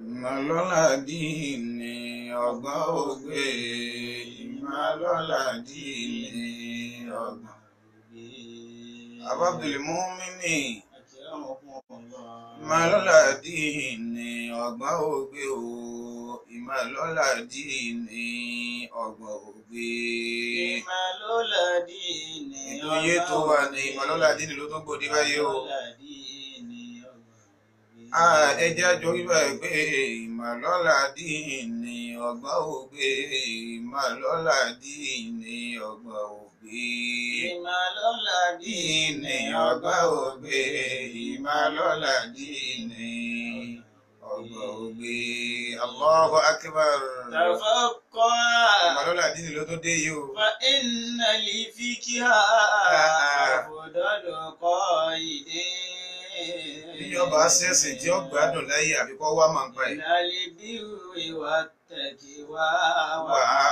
Ìmọ̀lọ́lá dìní ọgbọ́n ògbé. Ìmọ̀lọ́lá dìní ọgbọ́n ògbé. Abdul Mumini. Ìmọ̀lọ́lá dìní ọgbọ́n ògbé o. Ìmọ̀lọ́lá dìní ọgbọ́n ògbé. Ìmọ̀lọ́lá dìní Ètò yé tó wà ní ìmọ̀lọ́lá dìní ló tún gbòdì báyìí o. Ẹ jẹ́ àjọ wíwá ẹ̀ pé ìmọ̀lọ́lá dìní ọgbọ́n ògbé. Ìmọ̀lọ́lá dìní ọgbọ́n ògbé. Ìmọ̀lọ́lá Dìní ọgbọ́n ògbé. Ìmọ̀lọ́lá dìní ọgbọ́n ògbé. Allahu akbar. Tafaqqa. Ìmọ̀lọ́lá dìní ló tún dé yìí o. Fa inna li fikiha afdalu qaidin. Níjọba ṣẹ̀sìn tí ó gbádùn láyé àfikọ́ wá máa ń pa ẹ̀. Minal birri wattaqwa. Wà á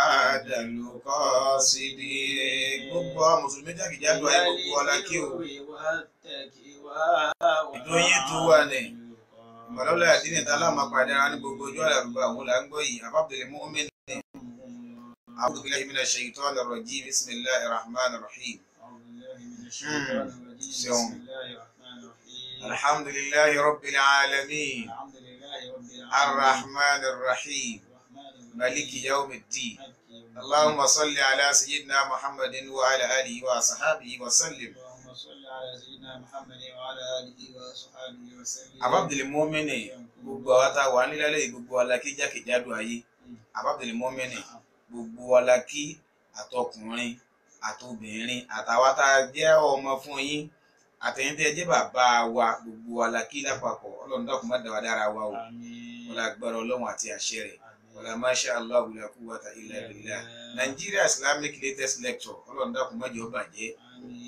dàlú kọ́ síbi gbogbo àwọn mùsùlùmí jákèjádò ayé gbogbo ọlá kí o. Ètò yín tó wà ní ìmọ̀lọ́lá àdínì tá láàmú pàdé ara ní gbogbo ojú àlàrúbá òun là ń gbọ́ yìí. Abdul Mu'min A'udhu billahi minash shaitanir rajim. Bismillahir rahmanir rahim. Ṣeun. Alhamdulillahi rabbil alamin. Arrahmanir rahim. Maliki yawmiddin. اللهم صل على سيدنا محمد وعلى آله وصحبه وسلم. اللهم صل على سيدنا محمد وعلى آله وصحبه وسلم. Abdul Mu'min gbogbo àwa tá a wà nílẹ̀ lẹ́yìn gbogbo alákí jákèjádò ayé. Abdul Mu'min gbogbo alákí àtọkùnrin àtobìnrin àtàwa tá a jẹ́ ọmọ fún yín àtẹ̀yin tẹ́ ẹ jẹ́ bàbá wa gbogbo alákí lápapọ̀. Ọlọ́run dákun má dá wa dára wa o. Àmín. Wọlé agbára Ọlọ́run àti àṣẹ rẹ̀. Wọlé masha Allah la quwwata illa billah. Nigeria Islamic latest lecture. Ọlọ́run dákun má jẹ́ ó bàjẹ́.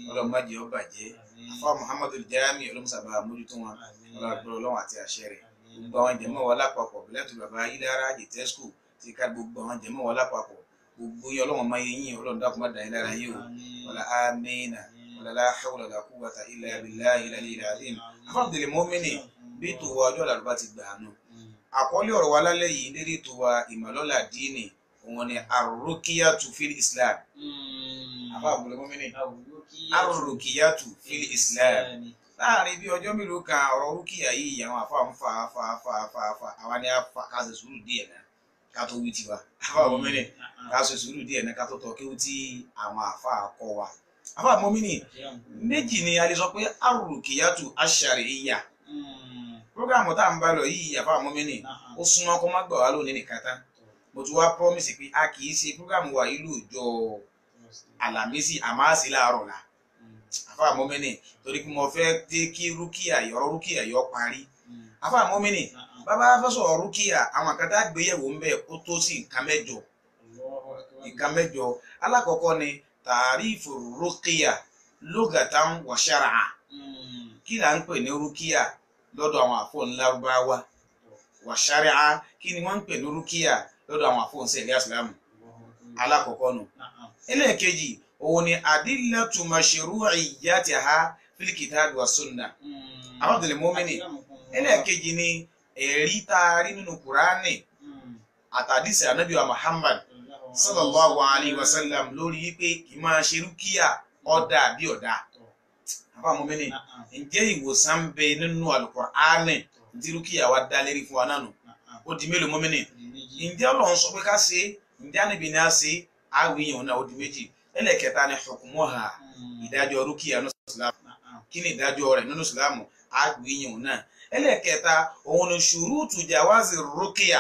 Ọlọ́run má jẹ́ ó bàjẹ́. Afa Muhammadu Jami ọlọ́mùsàbà mójútó wọn. Wọlé agbára Ọlọ́run àti àṣẹ rẹ̀. Gbogbo àwọn jẹ̀mọ́ wa lápapọ̀ bílẹ̀tù bàbá Ayílára Jìtẹ́sùkù ti ká gbogbo àwọn jẹ̀mọ́ wa lápapọ̀. Gbogbo yín Ọlọ́run máa yẹ yín. Ọlọ́run dákun má dà yín lára yín o. Wọlé amínà. Wọlé la hawla la quwwata illa billahi al-aliyyil azim. Afa Abdul Mu'min bí ètò wa ọjọ́ àlàrúbá ti gbà á nù. Àkọlé ọ̀rọ̀ wa lálẹ́ yìí lérí ètò wa ìmọ̀lọ́lá díìnì òun ni arúkíyàtù fil Islam. Afa Abdul Mu'min arúkíyàtù fil Islam. Láàrin bí ọjọ́ mélòó kan ọ̀rọ̀ rúkìá yìí àwọn àfa ń fa fa fa fa fa àwa ni a fa ká ṣe sùúrù díẹ̀ náà ká tó wí tiwa. Afa Abdul Mu'min ká ṣe sùúrù díẹ̀ náà ká tó tọ́ kí ó tí àwọn àfa kọ́ wa. Afa Abdul Mu'min méjì ni a lè sọ pé arúkíyàtù ash-shar'iyya. Prógrámù tá à ń bá lọ yìí Afa Abdul Mu'min ó súnmọ́ kó má gbà wá lónìí nìkan tán. Mo ti wá promise pé a kì í ṣe prógrámù wa yìí lóòjọ́ Àlàmísì àmọ́ àṣì láàárọ̀ la. Afa Abdul Mu'min torí pé mo fẹ́ dé kí rúkìá yọ̀rọ̀ rúkìá yọ parí. Afa Abdul Mu'min bàbá fẹ́ sọ̀rọ̀ rúkìá àwọn kan tá gbéyẹ̀wò ń bẹ̀ ó tó sí nǹkan mẹ́jọ. Nǹkan mẹ́jọ. Alákọ̀ọ́kọ́ ni tàrífù rúkìá lugatan wa shar'a. Kí là ń pè ní rúkìá lọ́dọ̀ àwọn àfọ̀ ńlárúbáwá? Wa shar'a kí ni wọ́n ń pè ní rúkìá lọ́dọ̀ àwọn àfọ̀ ńsẹ̀lẹ̀ àsìlámù? Alákọ̀ọ́kọ́ nù. Ẹlẹ́ẹ̀kejì òun ni adillatu mashru'iyyatiha fil kitabi wa sunnah. Abdul Mu'min ẹlẹ́ẹ̀kejì ni ẹ̀rí tá a rí nínú Kùránì àtàdísì ànábì wa Muhammad sallallahu alayhi wa sallam lórí wípé ìmáa ṣe rúkìá ọ̀dà bí ọ̀dà. Afa Mu'min ǹjẹ́ ìwòsàn ń bẹ nínú Al-Kùránì tí rúkìá wa dá lérí fún wa náà nù? Ó di mélòó Mu'min? Ǹjẹ́ Ọlọ́run sọ pé ká ṣe é? Ǹjẹ́ Ànábì ní á ṣe é? Àwìyàn náà ó di méjì. Ẹlẹ́ẹ̀kẹta ni hukmuha ìdájọ́ rúkìá nínú Ìsìlámù. Kí ni ìdájọ́ rẹ̀ nínú Ìsìlámù? Àwìyàn náà. Ẹlẹ́ẹ̀kẹta òun ni ṣùrùtù jawazi rúkìá.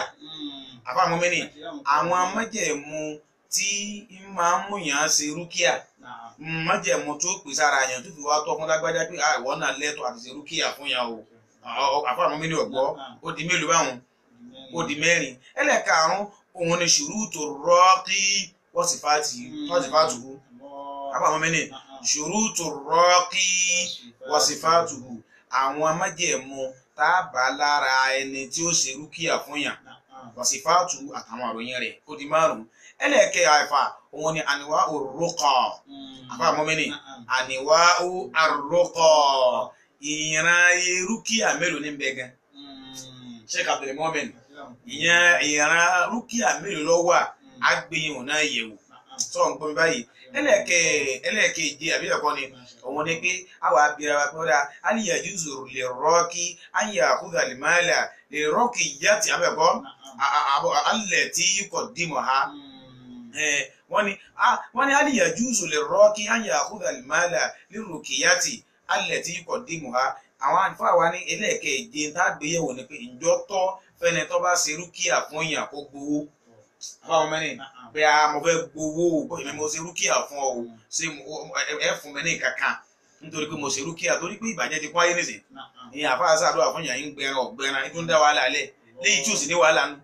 Afa Mu'min àwọn májẹ̀mú tí máa ń múyàn ṣe rúkìá, májẹ̀mú tó pè sára yàn tó fi wá tọ́ fún lágbájá pé ìwọ náà lẹ́tọ̀ọ́ àti ṣe rúkìá fún yàn o. Afa Mu'min ọ̀gbọ́ ó di mélòó báwọn? Ó di mẹ́rin. Ẹlẹ́ẹ̀karùn-ún òun ni ṣùrùtù rọ́ọ̀kì wọ́sífàtùhù. Afa Mu'min ṣùrùtù rọ́ọ̀kì wọ́sífàtùhù àwọn májẹ̀mú tá a bá lára ẹni tí ó ṣe rúkìá fún yàn wọ́sífàtùhù àtàwọn àròyìn rẹ̀ ó di márùn-ún. Ẹlẹ́ẹ̀kẹ́ àìfà òun ni àníwá òrùkọ̀. Afa Mu'min àníwá òrùkọ̀ ìran rúkìá mélòó ní bẹ gan? Sheikh Abdul Mu'min Ìyẹn ìran rúkìá mélòó ló wà, á gbé yìí náà yẹ̀wò. Sọ ń gbọ́ mi báyìí. Ẹlẹ́ẹ̀keje àbí ẹ̀kọ́ ni òun ni pé àwa abira wa pé ó dáa, aliyajuzu lè rọ́ọ̀kì ayé àkúdà lè máa là lè rọ́ọ̀kì yá ti abẹ́kọ́ alẹ̀ tí kò dìmọ̀ ha. Wọ́n ní aliyajuzu lè rọ́ọ̀kì ayé àkúdà lè máa là lè rọ́ọ̀kì yá ti alẹ̀ tí kò dìmọ̀ ha. Àwọn àlùfáà wa ní ẹlẹ́ẹ̀keje tá a gbéyẹ̀wò ni pé ǹjọ́ tọ́ fẹ́ni tó bá ṣe rúkìá fún yàn kó gbowó. Fáwọn mẹ́rin pé a mo fẹ́ gbowó, èmi mo ṣe rúkìá fún ọ o, ṣé ẹ fún mi ní kankan nítorí pé mo ṣe rúkìá, torí pé ìbàjẹ́ ti kún ayé nìsín. Ní àfáà sàdúrà fún yàn ń gbẹran ọ̀gbẹran tó ń dá wàhálà lẹ̀ léyìí tí ò sì ní wàhálà nù.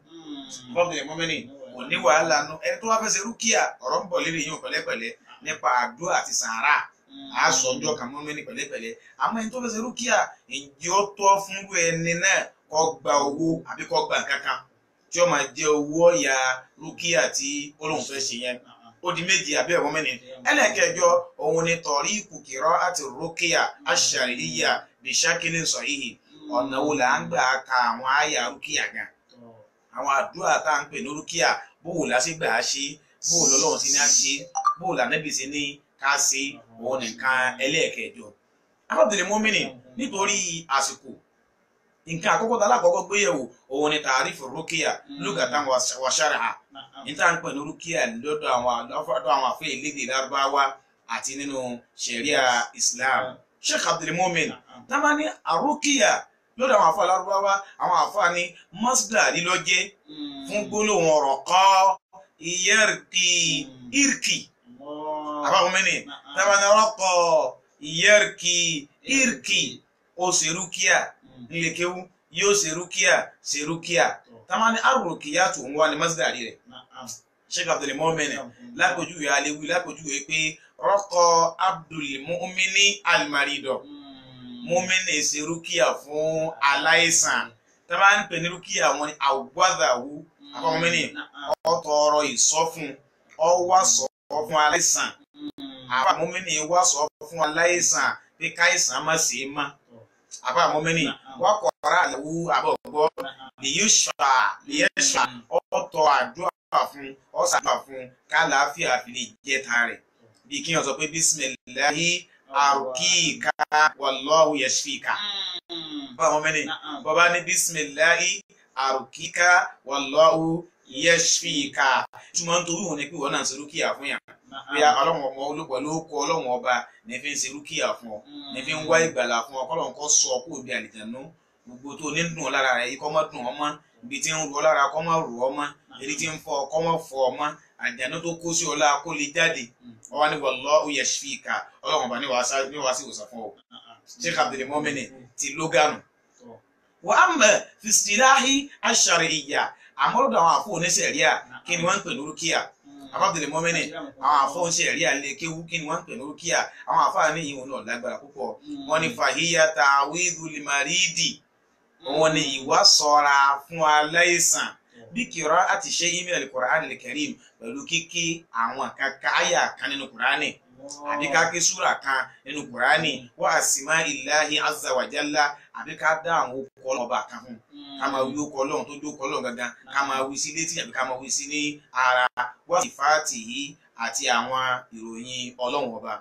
Fọ́ọ̀mù mọ́mẹ́nì kò ní wàhálà nù. Ẹni tó wá fẹ́ ṣe rúkìá, ọ̀rọ̀ ń bọ̀ lérí yín pẹ̀lẹ́pẹ̀lẹ́ nípa àdúrà àti sàárà, a sọ ọjọ́ kan mọ́mẹ́nì pẹ̀lẹ́pẹ̀lẹ́. Àmọ́ ẹni tó fẹ́ ṣe rúkìá, ǹjẹ́ ó tọ́ fún ẹni náà kó gba owó àbí kó gba nǹkan kan tí ó máa jẹ owó ọ̀yà rúkìá tí Olóhùn fẹ́ ṣe yẹn? Ó di méjì àbí ẹ̀wọ̀n mẹ́ni. Ẹlẹ́kẹjọ òun ni tọ̀ríkù kìrọ́ àti rúkìá aṣàríyà bìṣákìlì sọ̀híhì. Ọ̀nà wo là ń gbà ka àwọn àyà rúkìá gan, àwọn àdúrà tá à ń pè ní rúkìá, bóò lásìgbà á ṣe, bóò lọ́lọ́run ti ní á ṣe, bóò lànàbì sí ní ká ṣe, òun nìkan ẹlẹ́ẹ̀kẹjọ. Abdul Mumini, nítorí àsìkò, nǹkan àkọ́kọ́ tá alákọ̀ọ́kọ́ gbéyẹ̀wò òun ni tàrífù rúkìá lugatan wa shar'a. Níta ń pè ní rúkìá lọ́dọ̀ àwọn àfẹ́ ìlédè Lárúbáwá àti nínú ṣẹ̀ríà Islam. Sheikh Abdul Mumin, tábà ní àrúkìá lọ́dọ̀ àwọn àfẹ́ Lárúbáwá, àwọn àfẹ́ ní masdar lílọ́jẹ́ fún gbólóhùn ọ̀rọ̀ kọ́ iyẹ́rìkì irki. Àbáwọn mẹ́ni tábà ní ọ̀rọ̀ iyẹ́rìkì irki, ó ṣe rúkìá nlekewu, yóò ṣe rúkìá ṣe rúkìá. Tamani arúkìá tó ń wá ní masdari rẹ̀. Sheikh Abdul Mumin, lápèjúwe alewu lápèjúwe pé rọkọ Abdul Mumini almarido, Mumini ṣe rúkìá fún aláìsàn. Tamani pè ní rúkìá wọn ni àwàdàwù àfọwọ́mìnì, ọtọọrọ ìsọfún, ọwà sọ fún aláìsàn. Àfọ Mumini wà sọ fún aláìsàn pé káìsàn má ṣe é má. Àbá mọ́mẹ́nì wọ́n kọ̀ọ̀rọ̀ àlẹ́wù àbọ̀gbọ́ lèyí ṣà ọ̀tọ̀ àdúrà fún ọ̀sàdúrà fún kálàáfíà fi lè jẹ́ ta rẹ̀. Bí kí wọ́n sọ pé bísímìláhì àrùkíkà wàlọ́hù yẹ̀ṣfìkà. Bá mọ́mẹ́nì bọ́bá ní bísímìláhì àrùkíkà wàlọ́hù yẹ̀ṣfìkà. Túmọ̀ nítorí òun ni pé wọ́n náà ń ṣe rúkìá fún yàn. Bóyá ọlọ́run ọmọ olùpọ̀ ló kọ ọlọ́run ọba ní fi ń ṣe rúkìá fún ọ, ní fi ń wá ìgbàlà fún ọ, kọ́lọ́run kọ́ sọ kó bí àlìjánu gbogbo tó ní dùn lára rẹ yìí kọ́ mọ́ dùn ọmọ, ibi tí ń rọ lára kọ́ mọ́ rọ ọmọ, èyí tí ń fọ kọ́ mọ́ fọ ọmọ, àlìjánu tó kó sí ọlá kó lè jáde. Ọwọ́ ní wallahu yashfika, ọlọ́run ọba ní wàá sí ìwòsàn fún ọ. Sheikh Abdul Mumin ti lógánù. Wa amma fi istilahi ash-shar'iyya, àmọ́ lọ́dọ̀ àwọn àfọ oníṣẹ̀ríà kí ni wọ́n ń pè ní rúkìá? Abdul Mumin, àwọn àfọ̀nṣe ẹ̀rí alẹ́ kéwú kí ni wọ́n ń pè ní rúkìá? Àwọn àfáà ní ìhun náà lágbára púpọ̀. Wọ́n ní fàhíyà ta'widhu limaridi, òun ni ìwà sọ́ra fún aláìsàn bí kìrọ́ àti ṣe min al-Qur'an al-Karim, pẹ̀lú kíkí àwọn kankan àyà kan nínú Kùránì àbí ká ké súrà kan nínú Kùránì, wa asma'illahi azza wa jalla, àbí ká dá àwọn okọ̀ ọba kan fún, ká máa wí okọ̀ ọlọ́run tó dókọ̀ ọlọ́run gangan, ká máa wí sí létí àbí ká máa wí sí ní ara, wá sifatihi àti àwọn ìròyìn ọlọ́run ọba.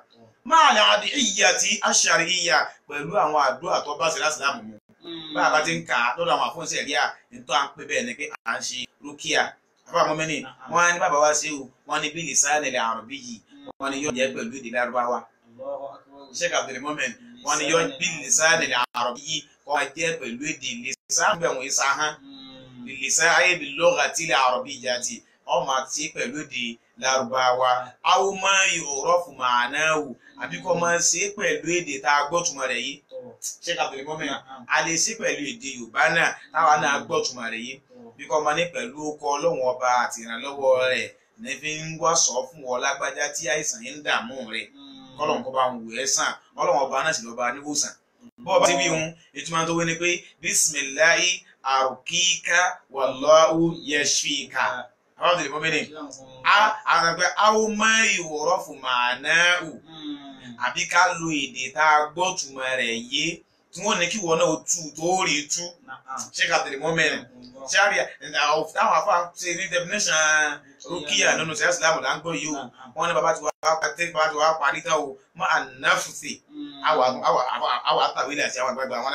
Máa lè àdé ìyá tí aṣàrí ìyá pẹ̀lú àwọn àdúrà tó bá ṣe lásìlámù mu. Bá a bá ti ń kà á lọ́dọ̀ àwọn àfọ́nsẹ̀ rí à, nítorí à ń pè bẹ́ẹ̀ ni pé à ń ṣe rúkìá. Àbá mọ́mẹ́nì, wọ́n á ní bàbá wa ṣe o, wọ́n ní bí lisan al-arabiyyi, wọ́n ní yóò jẹ́ pẹ̀lú èdè Lárúbáwá. Sheikh Abdul Mumin, wọ́n ní yóò bí lisan al-arabiyyi kọ́ máa jẹ́ pẹ̀lú èdè lisan bẹ̀ wọ́n isa hàn. Lisan ayé bi lughati al-arabiyyati, ọ máa ti pẹ̀lú èdè Lárúbáwá. Aw ma yu'rafu ma'nahu, àbí kọ́ máa ṣe pẹ̀lú èdè tá a gbọ́ túmọ̀ rẹ̀ yìí. Sheikh Abdul Mumin, a lè ṣe pẹ̀lú èdè Yorùbá náà táwa náà gbọ́ túmọ̀ rẹ̀ yìí. Bí kọ́ máa ní pẹ̀lú ọkọ̀ ọlọ́run ọba àti ìrànlọ́wọ́ rẹ̀ ní fi ń wá sọ fún ọ lágbájá tí àìsàn yìí ń dààmú rẹ̀, kọ́lọ́run kọ́ bá ń wò ẹ́ sàn, ọlọ́run ọba náà sì lọ́ba níwòsàn. Bọ́ọ̀ bá ti wí hun, ìtumọ̀ tó wí ni pé bísímìláì àrùkíkà wàlláhu yashfika. Àwọn ọ̀dọ́ ìmọ̀mẹ́ni àgbẹ̀ àwòmọ́ ìwòrọ́fù màánáù, àbí ká lo èdè tá a gbọ́ túmọ̀ rẹ̀ yé. Tí wọ́n ní kí wọ́n náà tú tó rí tú. Sheikh Abdul Mumin ṣáàrí táwọn afa ṣe ní definition rúkìá nínú sẹ́yà sílámù là ń gbọ́ yìí o. Wọ́n ní bàbá tí wàá parí tán o, mọ́ ànáfùsì àwọn àtàwílẹ̀ àti àwọn àgbàgbà wọn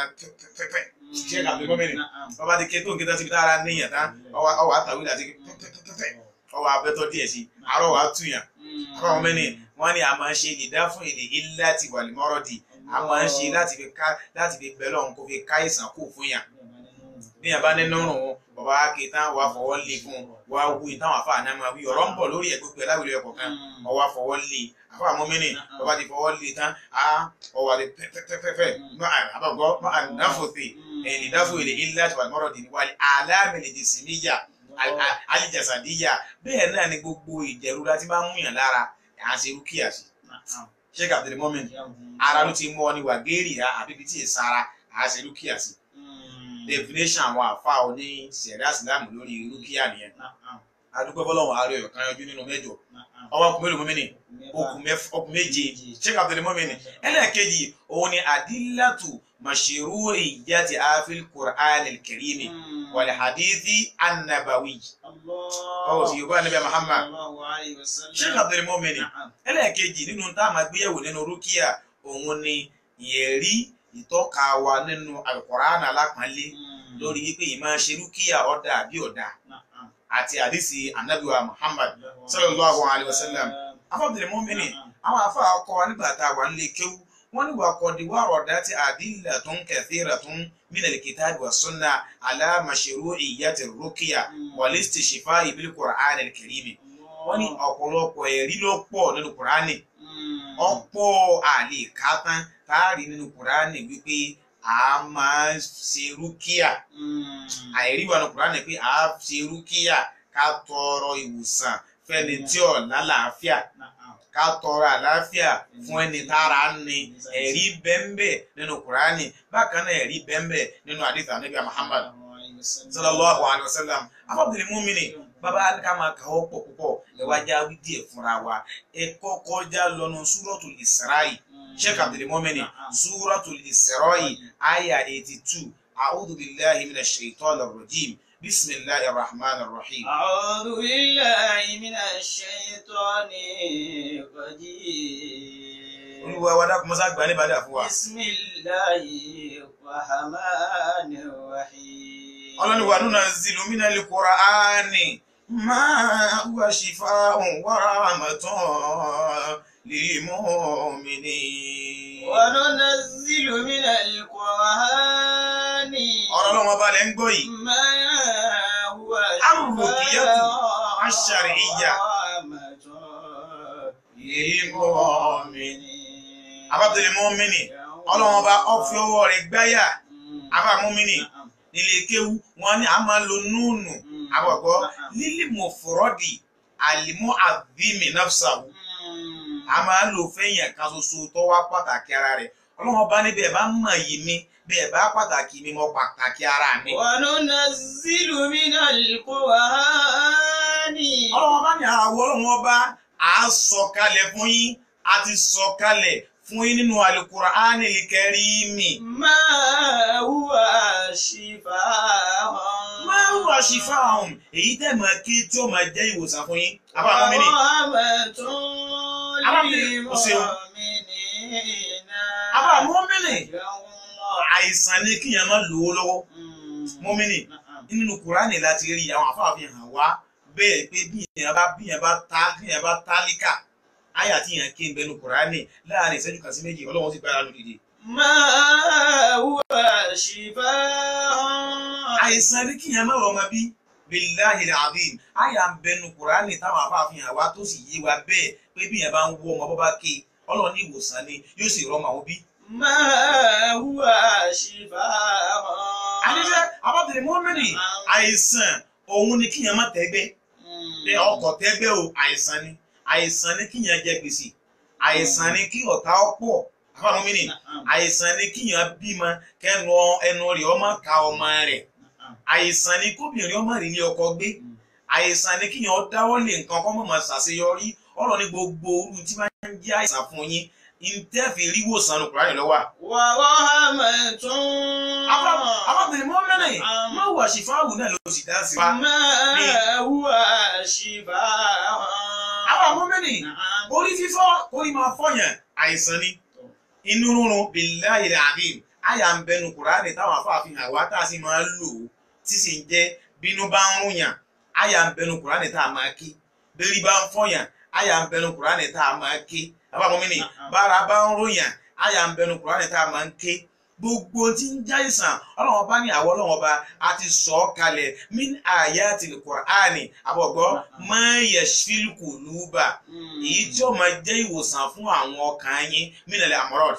pẹ́pẹ́. Sheikh Abdul Mumin bàbá ti ké tó ń ké tán síbi tára níyàn tán, ọwọ́ àtàwílẹ̀ àti pẹ́pẹ́pẹ́, ọwọ́ abẹ́tọ́ díẹ̀ sí àárọ̀ wàá túyàn. Àbáwọn mẹ́ni wọ́n ní a máa ń ṣe ìdá fún èdè ilá ti wà lẹ́mọ́rọ́dì, a máa ń ṣe láti fi ká láti fi bẹ́ẹ̀ lọ́hùn kó fi ká ìsàn kù fún yàn. Bí yàn bá nínú rùn ún, bàbá kì í tán wàá fọwọ́ lé fún un, wàá wú ìtàn àfa àná máa wí ọ̀rọ̀ ń bọ̀ lórí ẹ̀ gbogbo ẹ̀ láwùjọ ẹ̀kọ́ kan, ọwọ́ àfọwọ́ lé àfa mọ́mìnì bàbá ti fọwọ́ lé tán á ọwọ́ àti pẹ́pẹ́pẹ́pẹ́ àbàgọ́ ànáfòsè ìdáfò èdè ilá ti wà lẹ́mọ́rọ́dì wàlẹ̀ alámìlẹ̀dẹ̀sìmíyà alijasadiya. Bẹ́ẹ̀ náà ni gbogbo ìjẹ̀rura tí máa ń múyàn lára à ń ṣe rúkìá sí. Sheikh Abdul Mumin ara ló ti mú ọ ní wàgéèrè àbí ibi tí ì sara à ń ṣe rúkìá sí. Definition àwọn àfa oní sẹ̀ríà sílámù lórí rúkìá nìyẹn. Adúpẹ́ fọlọ́run ààrẹ ọ̀yọ̀ kan yọjú nínú mẹ́jọ. Ọwọ́ okùn mélòó mọ́mìnì? Okùn méje. Sheikh Abdul Mumin ẹlẹ́ẹ̀kejì òun ni adillatu mashru'iyyati afil Qur'anil Karimi wal hadithi annabawi. Ọwọ́ sí Yorùbá níbẹ̀ Muhammad. Sheikh Abdul Mumin ẹlẹ́ẹ̀kejì nínú tá a máa gbéyẹ̀wò nínú rúkìá òun ni ìyẹ̀rí ìtọ́ka wa nínú Al-Qur'an alápọ̀nlé lórí wípé ìmáa ṣe rúkìá ọ̀dà àbí ọ̀dà àti àdìsí anabiwa Muhammad sallallahu alayhi wa sallam. Abdul Mumin àwọn afa ọkọ wa nígbà tá a wà nílé kéwú wọ́n ní wà kọ́ni wà rọ̀dá tí adillatun kathiratun minal kitabi wa sunna ala mashru'iyyati ruqya wal istishfa'i bil Qur'anil karimi. Wọ́n ní ọ̀pọ̀lọpọ̀ ẹ̀rí ló pọ̀ nínú Kùránì, ọ̀pọ̀ àlè kátán táàrí nínú Kùránì wípé a máa ń ṣe rúkìá. Àìrí wà nínú Kùránì pé a ṣe rúkìá ká tọrọ ìwòsàn fẹ́ni tí ò lálàáfíà, ká tọrọ àlàáfíà fún ẹni tára ń ni. Ẹ̀rí bẹ́ńbẹ́ nínú Kùránì, bákan náà ẹ̀rí bẹ́ńbẹ́ nínú àdìsí Ànábì Muhammad sallallahu alayhi wa sallam. Abdul Mumin bàbá ká máa kà ó pọ̀ púpọ̀, ẹ wá já wí díẹ̀ fúnra wa. Ẹ kọ́kọ́ já lọ́nu Suratul Isra'i. Sheikh Abdul Mumin Suratul Isra'i aya 82. A'udhu billahi minash shaitanir rajim. Bismillahir rahmanir rahim. A'udhu billahi minash shaitanir rajim. Olúwa wa dákun mọ́sá gbà ní ìbàdà fún wa. Bismillahir rahmanir rahim. Ọlọ́ni wa nunazzilu minal Qur'ani ma huwa shifaa'un wa rahmatun lil mu'minin. Wa nunazzilu minal Qur'ani. Ọ̀rọ̀ ọlọ́run ọba lẹ́ ń gbọ́ yìí. Ma huwa Ar-ruqyatu ash-shar'iyya lil mu'minin. Abdul Mumin ọlọ́run ọba ọ̀fi ọwọ́ rẹ̀ gbáyà. Abá Mumin nílé kéwú wọn ni a máa lo núùnù àbọ̀gbọ́ lílì mọ̀fọ́rọ́dì àlìmọ́ àbímì nafsahu. A máa ń lo fẹ́yìn kan ṣoṣo tó wá pàtàkì ara rẹ̀. Ọlọ́run bá níbẹ̀ bá mọ̀ yìí mi bẹ́ẹ̀ bá pàtàkì mi mọ̀ pàtàkì ara mi. Wa nunazzilu minal Qur'ani. Ọlọ́run bá ní àwọ̀ ọlọ́run ọba à á sọ̀kalẹ̀ fún yín, a ti sọ̀kalẹ̀ fún yín nínú Al-Qur'anil Karimi. Ma huwa shifaa'un. Ma huwa shifaa'un. Èyí tẹ̀ mọ́ kí tí ó máa jẹ́ ìwòsàn fún yín. Àbá mọ́mìnì. Àbá mọ́mìnì. Àìsàn ni kíyàn máa lówó lọ́wọ́. Mọ́mìnì nínú Kùránì láti rí àwọn àfáàfin hàn wá bẹ́ẹ̀ pé bí yẹn bá tálíkà àyà tí yẹn ké ń bẹnu Kùránì láàrin ìṣẹ́jú kan sí méjì Ọlọ́run sì gbára lódìdí. Ma huwa shifaa'un. Àìsàn ní kíyàn má rọmọ bí billahi al-azim àyà ń bẹnu Kùránì táwọn afáàfin hàn wá tó sì yé wa bẹ́ẹ̀ pé bí yẹn bá ń wọ ọmọ bọ́ bá ké Ọlọ́run ní ìwòsàn ni yóò sì rọmọ àwọn bí. Ma huwa shifaa'un. Àdéṣe àbábìrì mọ́mìnì àìsàn òun ni kíyàn má tẹ́gbẹ́ ọkọ̀ tẹ́gbẹ́ o àìsàn ni. Àìsàn ni kíyàn jẹ gbèsè, àìsàn ni kí ọ̀tá ọ̀pọ̀ àfàmọ́mìnì, àìsàn ni kíyàn bímọ kẹnu ẹnu rẹ̀ ọmọ ka ọmọ rẹ̀, àìsàn ni kóbìnrin ọmọ rẹ̀ ní ọkọ gbé, àìsàn ni kíyàn dáwọ́ lé nǹkan kọ́ mọ̀mọ́ ṣàṣeyọrí. Ọ̀rọ̀ ní gbogbo orú tí máa ń jẹ́ àìsàn fún yín Ntẹ́fì rí wòsàn Kùránì lọ́wọ́. Wa rahmatun. Àwọn mọ́mìnì má wà ṣìfáwù náà ló sì dá sí wa. Ma huwa shifaa. Àwọn mọ́mìnì orí fífọ́ orí máa fọyàn àìsàn ni. Inú rúnrún billahi al-azim àyà ń bẹnu Kùránì táwọn afáàfin àwa tá a sì máa ń lò ó tí sì ń jẹ́ bínú bá ń rúnyàn àyà ń bẹnu Kùránì tá a máa kí. Bẹ́rí bá ń fọyàn àyà ń bẹnu Kùránì tá a máa kí. Àbá mọ́mìnì bára bá ń ròyàn àyà ń bẹnu Kùránì tá a máa ń ké. Gbogbo tí ń jáìsàn Ọlọ́run ọba ní àwọn Ọlọ́run ọba a ti sọ ọ́ kalẹ̀ min ayatil Kùránì àbọ̀gbọ́ ma yashfil quluba èyí tí ó máa jẹ́ ìwòsàn fún àwọn ọkàn yín minal amrad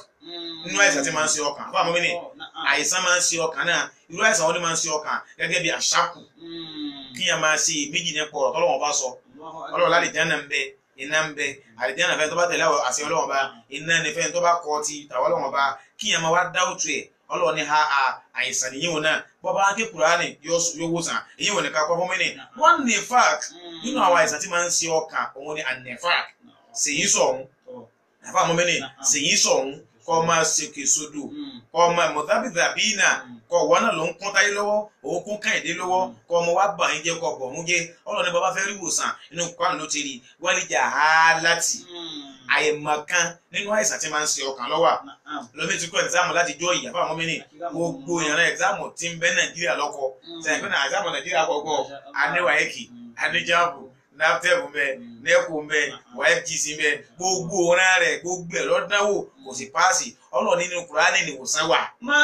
nínú àìsàn tí máa ń ṣe ọkàn. Àbá mọ́mìnì àìsàn máa ń ṣe ọkàn náà. Irú àìsàn wọn ni máa ń ṣe ọkàn gẹ́gẹ́ bí àṣàkù kíyàn máa ṣe ìbíjì nípa ọ̀rọ̀ tọ́lọ́run ọba sọ. Ọlọ́run lálẹ́ jẹ́ náà ń bẹ iná ń bẹ àlìjáná fẹ́ tó bá tẹ̀lé àṣẹ Ọlọ́run bá iná ní fẹ́ tó bá kọ́ ti tàwọn Ọlọ́run bá kíyàn máa wá dáwùtù ẹ̀. Ọlọ́run ní ha àìsàn nìyí wọn náà bọ́ bá ké Kùránì yóò wòsàn èyí wọn nìkan kọ́ fún mi ní. Wọ́n ní fák nínú àwọn àìsàn tí máa ń ṣe ọkàn òun ni ànẹ́fák ṣèyí sọ̀hún àfa mọ́ mi ní ṣèyí sọ̀hún kọ́ máa ṣèkè sódò kọ́ máa mọ̀tábìtàbí náà kọ́ wọ́n náà ló ń kún táyé lọ́wọ́ òun kún kẹ́hìndé lọ́wọ́ kọ́ ọmọ wa bà yín jẹ́ kọ́ bọ̀ ń jẹ́. Ọlọ́run ní bàbá fẹ́ rí ìwòsàn inú Kùránì ló ti rí wálé jà á láti àìmọ̀kan nínú àìsàn tí máa ń ṣe ọkàn lọ́wọ́. Lómi ti kọ́ ẹ̀gzámù láti jọ ìyá fáwọn mọ́mìnì gbogbo ìran ẹ̀gzámù tí ń bẹ Nàìjíríà lọ́kọ sẹ́yìn pé ẹ̀gzámù Nàìjíríà kọ̀ọ̀kọ̀ aníwáyékì aníjàmbù NAFDEP mbẹ NECO mbẹ YFGC mbẹ gbogbo ọ̀ràn rẹ̀ gbogbo ẹ̀ lọ́dánwò kò sì páàsì. Ọlọ́run nínú Kùránì nìwòsàn wà. Ma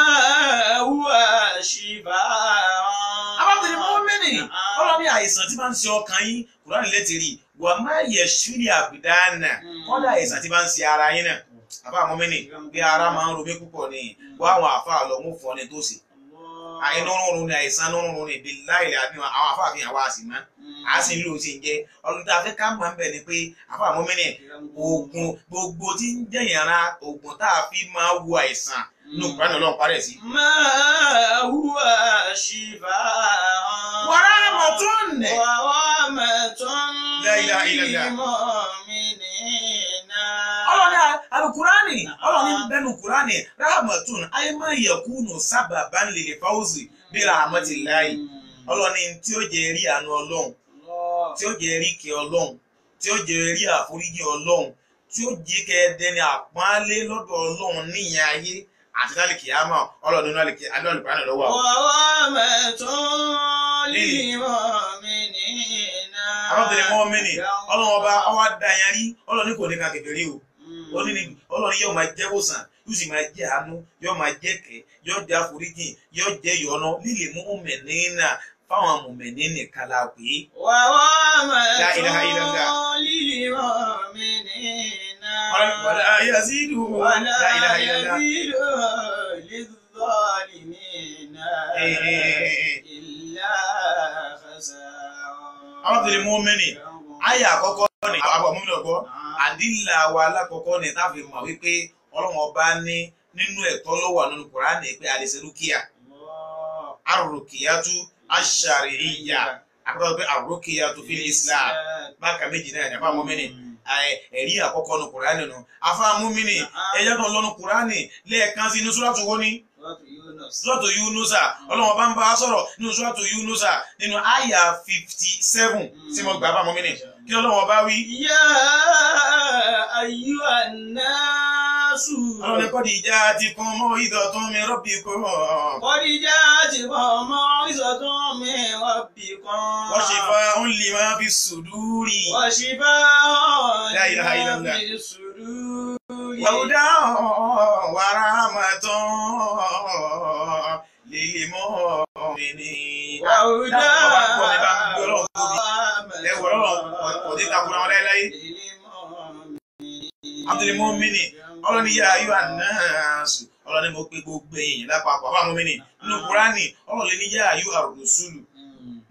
huwa shifaa. Abábìnrin mọ́mìnì Ọlọ́run ní àìsàn tí máa ń ṣe ọkàn yín Kùránì létí rí wà má yẹ ṣúlẹ̀ àbùdánà kọ́dà àìsàn tí máa ń ṣe ara yín náà. Àbá mọ́mìnì bí ara máa ń ro mí púpọ̀ ni wọ́n àwọn àfa lọ mú fún ọ ní tòsí. Àìnú rúnrún ni àìsàn rúnrún ni billahi àbí àwọn àfa àfihàn wa sì mọ́ a sì ń lò ó sì ń jẹ́. Ọlọ́run tá a fẹ́ ká mọ̀ ń bẹ̀ ni pé àfa mọ́mìnì oògùn gbogbo tí ń jẹ́ ìyàrá oògùn tá a fi máa wo àìsàn nínú Kùránì Ọlọ́run parẹ́ sí. Ma huwa shifaa. Wa rahmatun. Wa rahmatun La ilaha illallah. lil mu'minina. Ọlọ́run alukurani Ọlọ́run ní bẹ́nu Kùránì rahmatun ayé máa yakunu sababan lil fawzi bi rahmatillahi. Ọlọ́run ní tí ó jẹ́ rí àánú Ọlọ́run tí ó jẹ́ rí kẹ́ Ọlọ́run tí ó jẹ́ rí àforíjì Ọlọ́run tí ó jẹ́ kẹ́ dẹni àpọ́nlé lọ́dọ̀ Ọlọ́run níyẹn ayé àti lálẹ́ kìámà. Ọlọ́run nínú Al-Qur'ani lọ́wọ́ àwọn. Wa rahmatun lil mu'minina. Àwọn tẹ̀lé mọ́ mẹ́ni Ọlọ́run ọba ọwọ́ da yẹn rí. Ọlọ́run ní kò ní ka kèfèrí o. Ọlọ́run yóò máa jẹ́ wòsàn yóò sì máa jẹ́ àánú yóò máa jẹ́ kẹ́ yóò jẹ́ àforíjì yóò jẹ́ ìyọ́nú lílè mu'minina fáwọn mùmẹ̀ní nìkan la pè é. Wa La ilaha illallah. rahmatun lil mu'minina. Wala yazidu. Wala La ilaha illallah. yazidu lidh-dhalimina illa khasara. Àwọn tẹ̀lé mọ́mìnì àyà àkọ́kọ́ ni àwọn mọ́mìnì ọ̀gbọ́ àdìlà wa alákọ̀ọ́kọ́ ni táfi mọ̀ wípé Ọlọ́run ọba ní nínú ẹ̀tọ́ ló wà nínú Kùránì pé a lè ṣe rúkìá. Arruqiyatu ash-shar'iyya àkọ́kọ́ pé arruqiyatu fil Islam bákan méjì náà ní àfa mọ́mìnì ẹ̀rí àkọ́kọ́ nu Kùránì nu àfa mọ́mìnì ẹ̀yà tó ń lọ́nu Kùránì lẹ́ẹ̀kan sí inú súrátù wo ni Súrátù Yúnúsà. Ọlọ́run bá ń bá a sọ̀rọ̀ nínú Súrátù Yúnúsà nínú àyà 57 tí mo gbà bá mọ́mìnì kí Ọlọ́run bá wí. Ya ayyuhan nasu. Ọlọ́run ní qad ja'atkum maw'izatun min rabbikum. Qad ja'atkum maw'izatun min rabbikum. Wa shifa'un lima fi suduri. Wa shifa'un La ilaha lima illallah. fi suduri. Wa hudan wa rahmatun lil mu'minin. Wa hudan Dákun bá ń gbọ́ mi bá ń gbé Ọlọ́run tóbi. Ẹ wọ̀ Ọlọ́run kò ní takura wọn láéláé. lil mu'minin. Abdul Mu'minin Ọlọ́run ní yá ayọ́ ànáàsù. Ọlọ́run ní mo pe gbogbo èèyàn lápapọ̀ àbá mọ́mìnì nínú Kúránì. Ọlọ́run lè ní yá ayọ́ àrùsùlù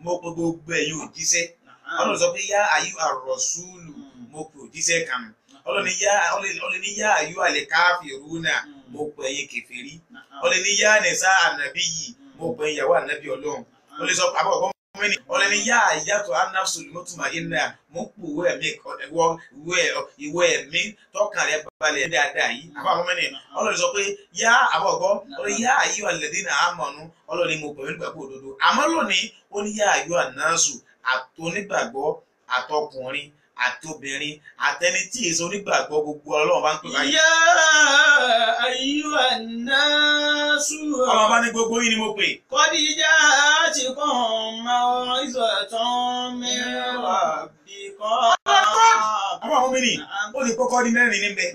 mo pe gbogbo ẹ̀yin òjíṣẹ́. Ọlọ́run sọ pé yá ayọ́ àrọ̀sùlù mo pe òjíṣẹ́ kan. Ọlọ́run ní yá ayọ́ àlẹ́ káfírúnà mo pe ẹ̀yin kèfèrí. Ọlọ́run ní yá nìsa ànàbí yìí mo pe ìyàwó ànàbí Ọlọ́run. Ọlọ́run sọ àbọ̀ mọ́mìnì ọlọ́ni yá àyàtọ̀ anáfsùlù mọ́tòmá iná mú pòwó ẹ̀mí ìwọ ẹ̀mí tọkàn rẹ balẹ̀ dáadáa yìí. Àbá mọ́mìnì ọlọ́ni sọ pé yá àbọ̀gọ́ ọlọ́ni yá àyíwá lẹ́dínà àmọ̀nù ọlọ́ni mo pẹ̀lú ìgbàgbọ́ òdodo. Àmọ́ lónìí ó ní yá àyíwá náàsù àtonígbàgbọ́ àtọkùnrin àtobìnrin àtẹni tí èso onígbàgbọ́ gbogbo ọlọ́run bá ń pè báyìí. Yá ayyuha nnasu. Ọlọ́run bá ní gbogbo yín ni mo pè. Qad ja'atkum maw'izatun min rabbikum. Àwọn àwọn mìíràn ó lè kọ́kọ́ ní mẹ́rin níbẹ̀.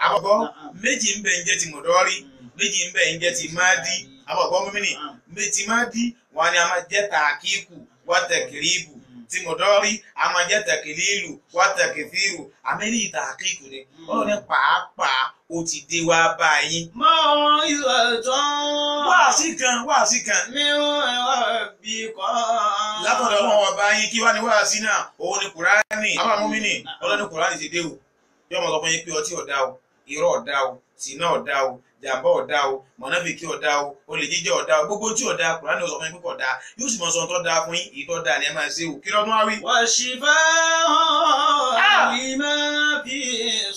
Àkọ́kọ́ méjì ń bẹ ń jẹ́ ti mọ̀dọ́rí, méjì ń bẹ ń jẹ́ ti máàdí. Àkọ́kọ́ mìíràn méjì máàdí wọn ni a máa jẹ́ tàkíkù wá tẹ̀kìrìbù. Tí mọ̀dọ́rí a máa jẹ́ tẹ̀kìlílù wá tẹ̀kìfíìrù. Àmẹ́lì tàkíkù ni ọlọ́run ní pàápàá ó ti dé wá báyìí. Maw'izatun. Wáàsí kan wáàsí kan. Min rabbikum. Látọ̀dọ̀ ọlọ́run ọba yín kí wá ní wáàsí náà òun ni Kùránì. Àwọn àmúmínì ọlọ́run ní Kùránì ti dé o. Yóò mọ̀ sọ fún yín pé ọtí ọ̀dá o, irọ́ ọ̀dá o, sìná ọ̀dá o, jàmbá ọ̀dá o, mọ̀nàfíkì ọ̀dá o, olè jíjẹ ọ̀dá o, gbogbo tí ọ̀dá Kùránì ó sọ fún yín pé kò dáa. Yóò sì mọ̀ sọ tó dáa fún yín, èyí tó dáa ni ẹ máa ṣe o. Kí lọ́dún wá wí? Wa shifa'un lima fi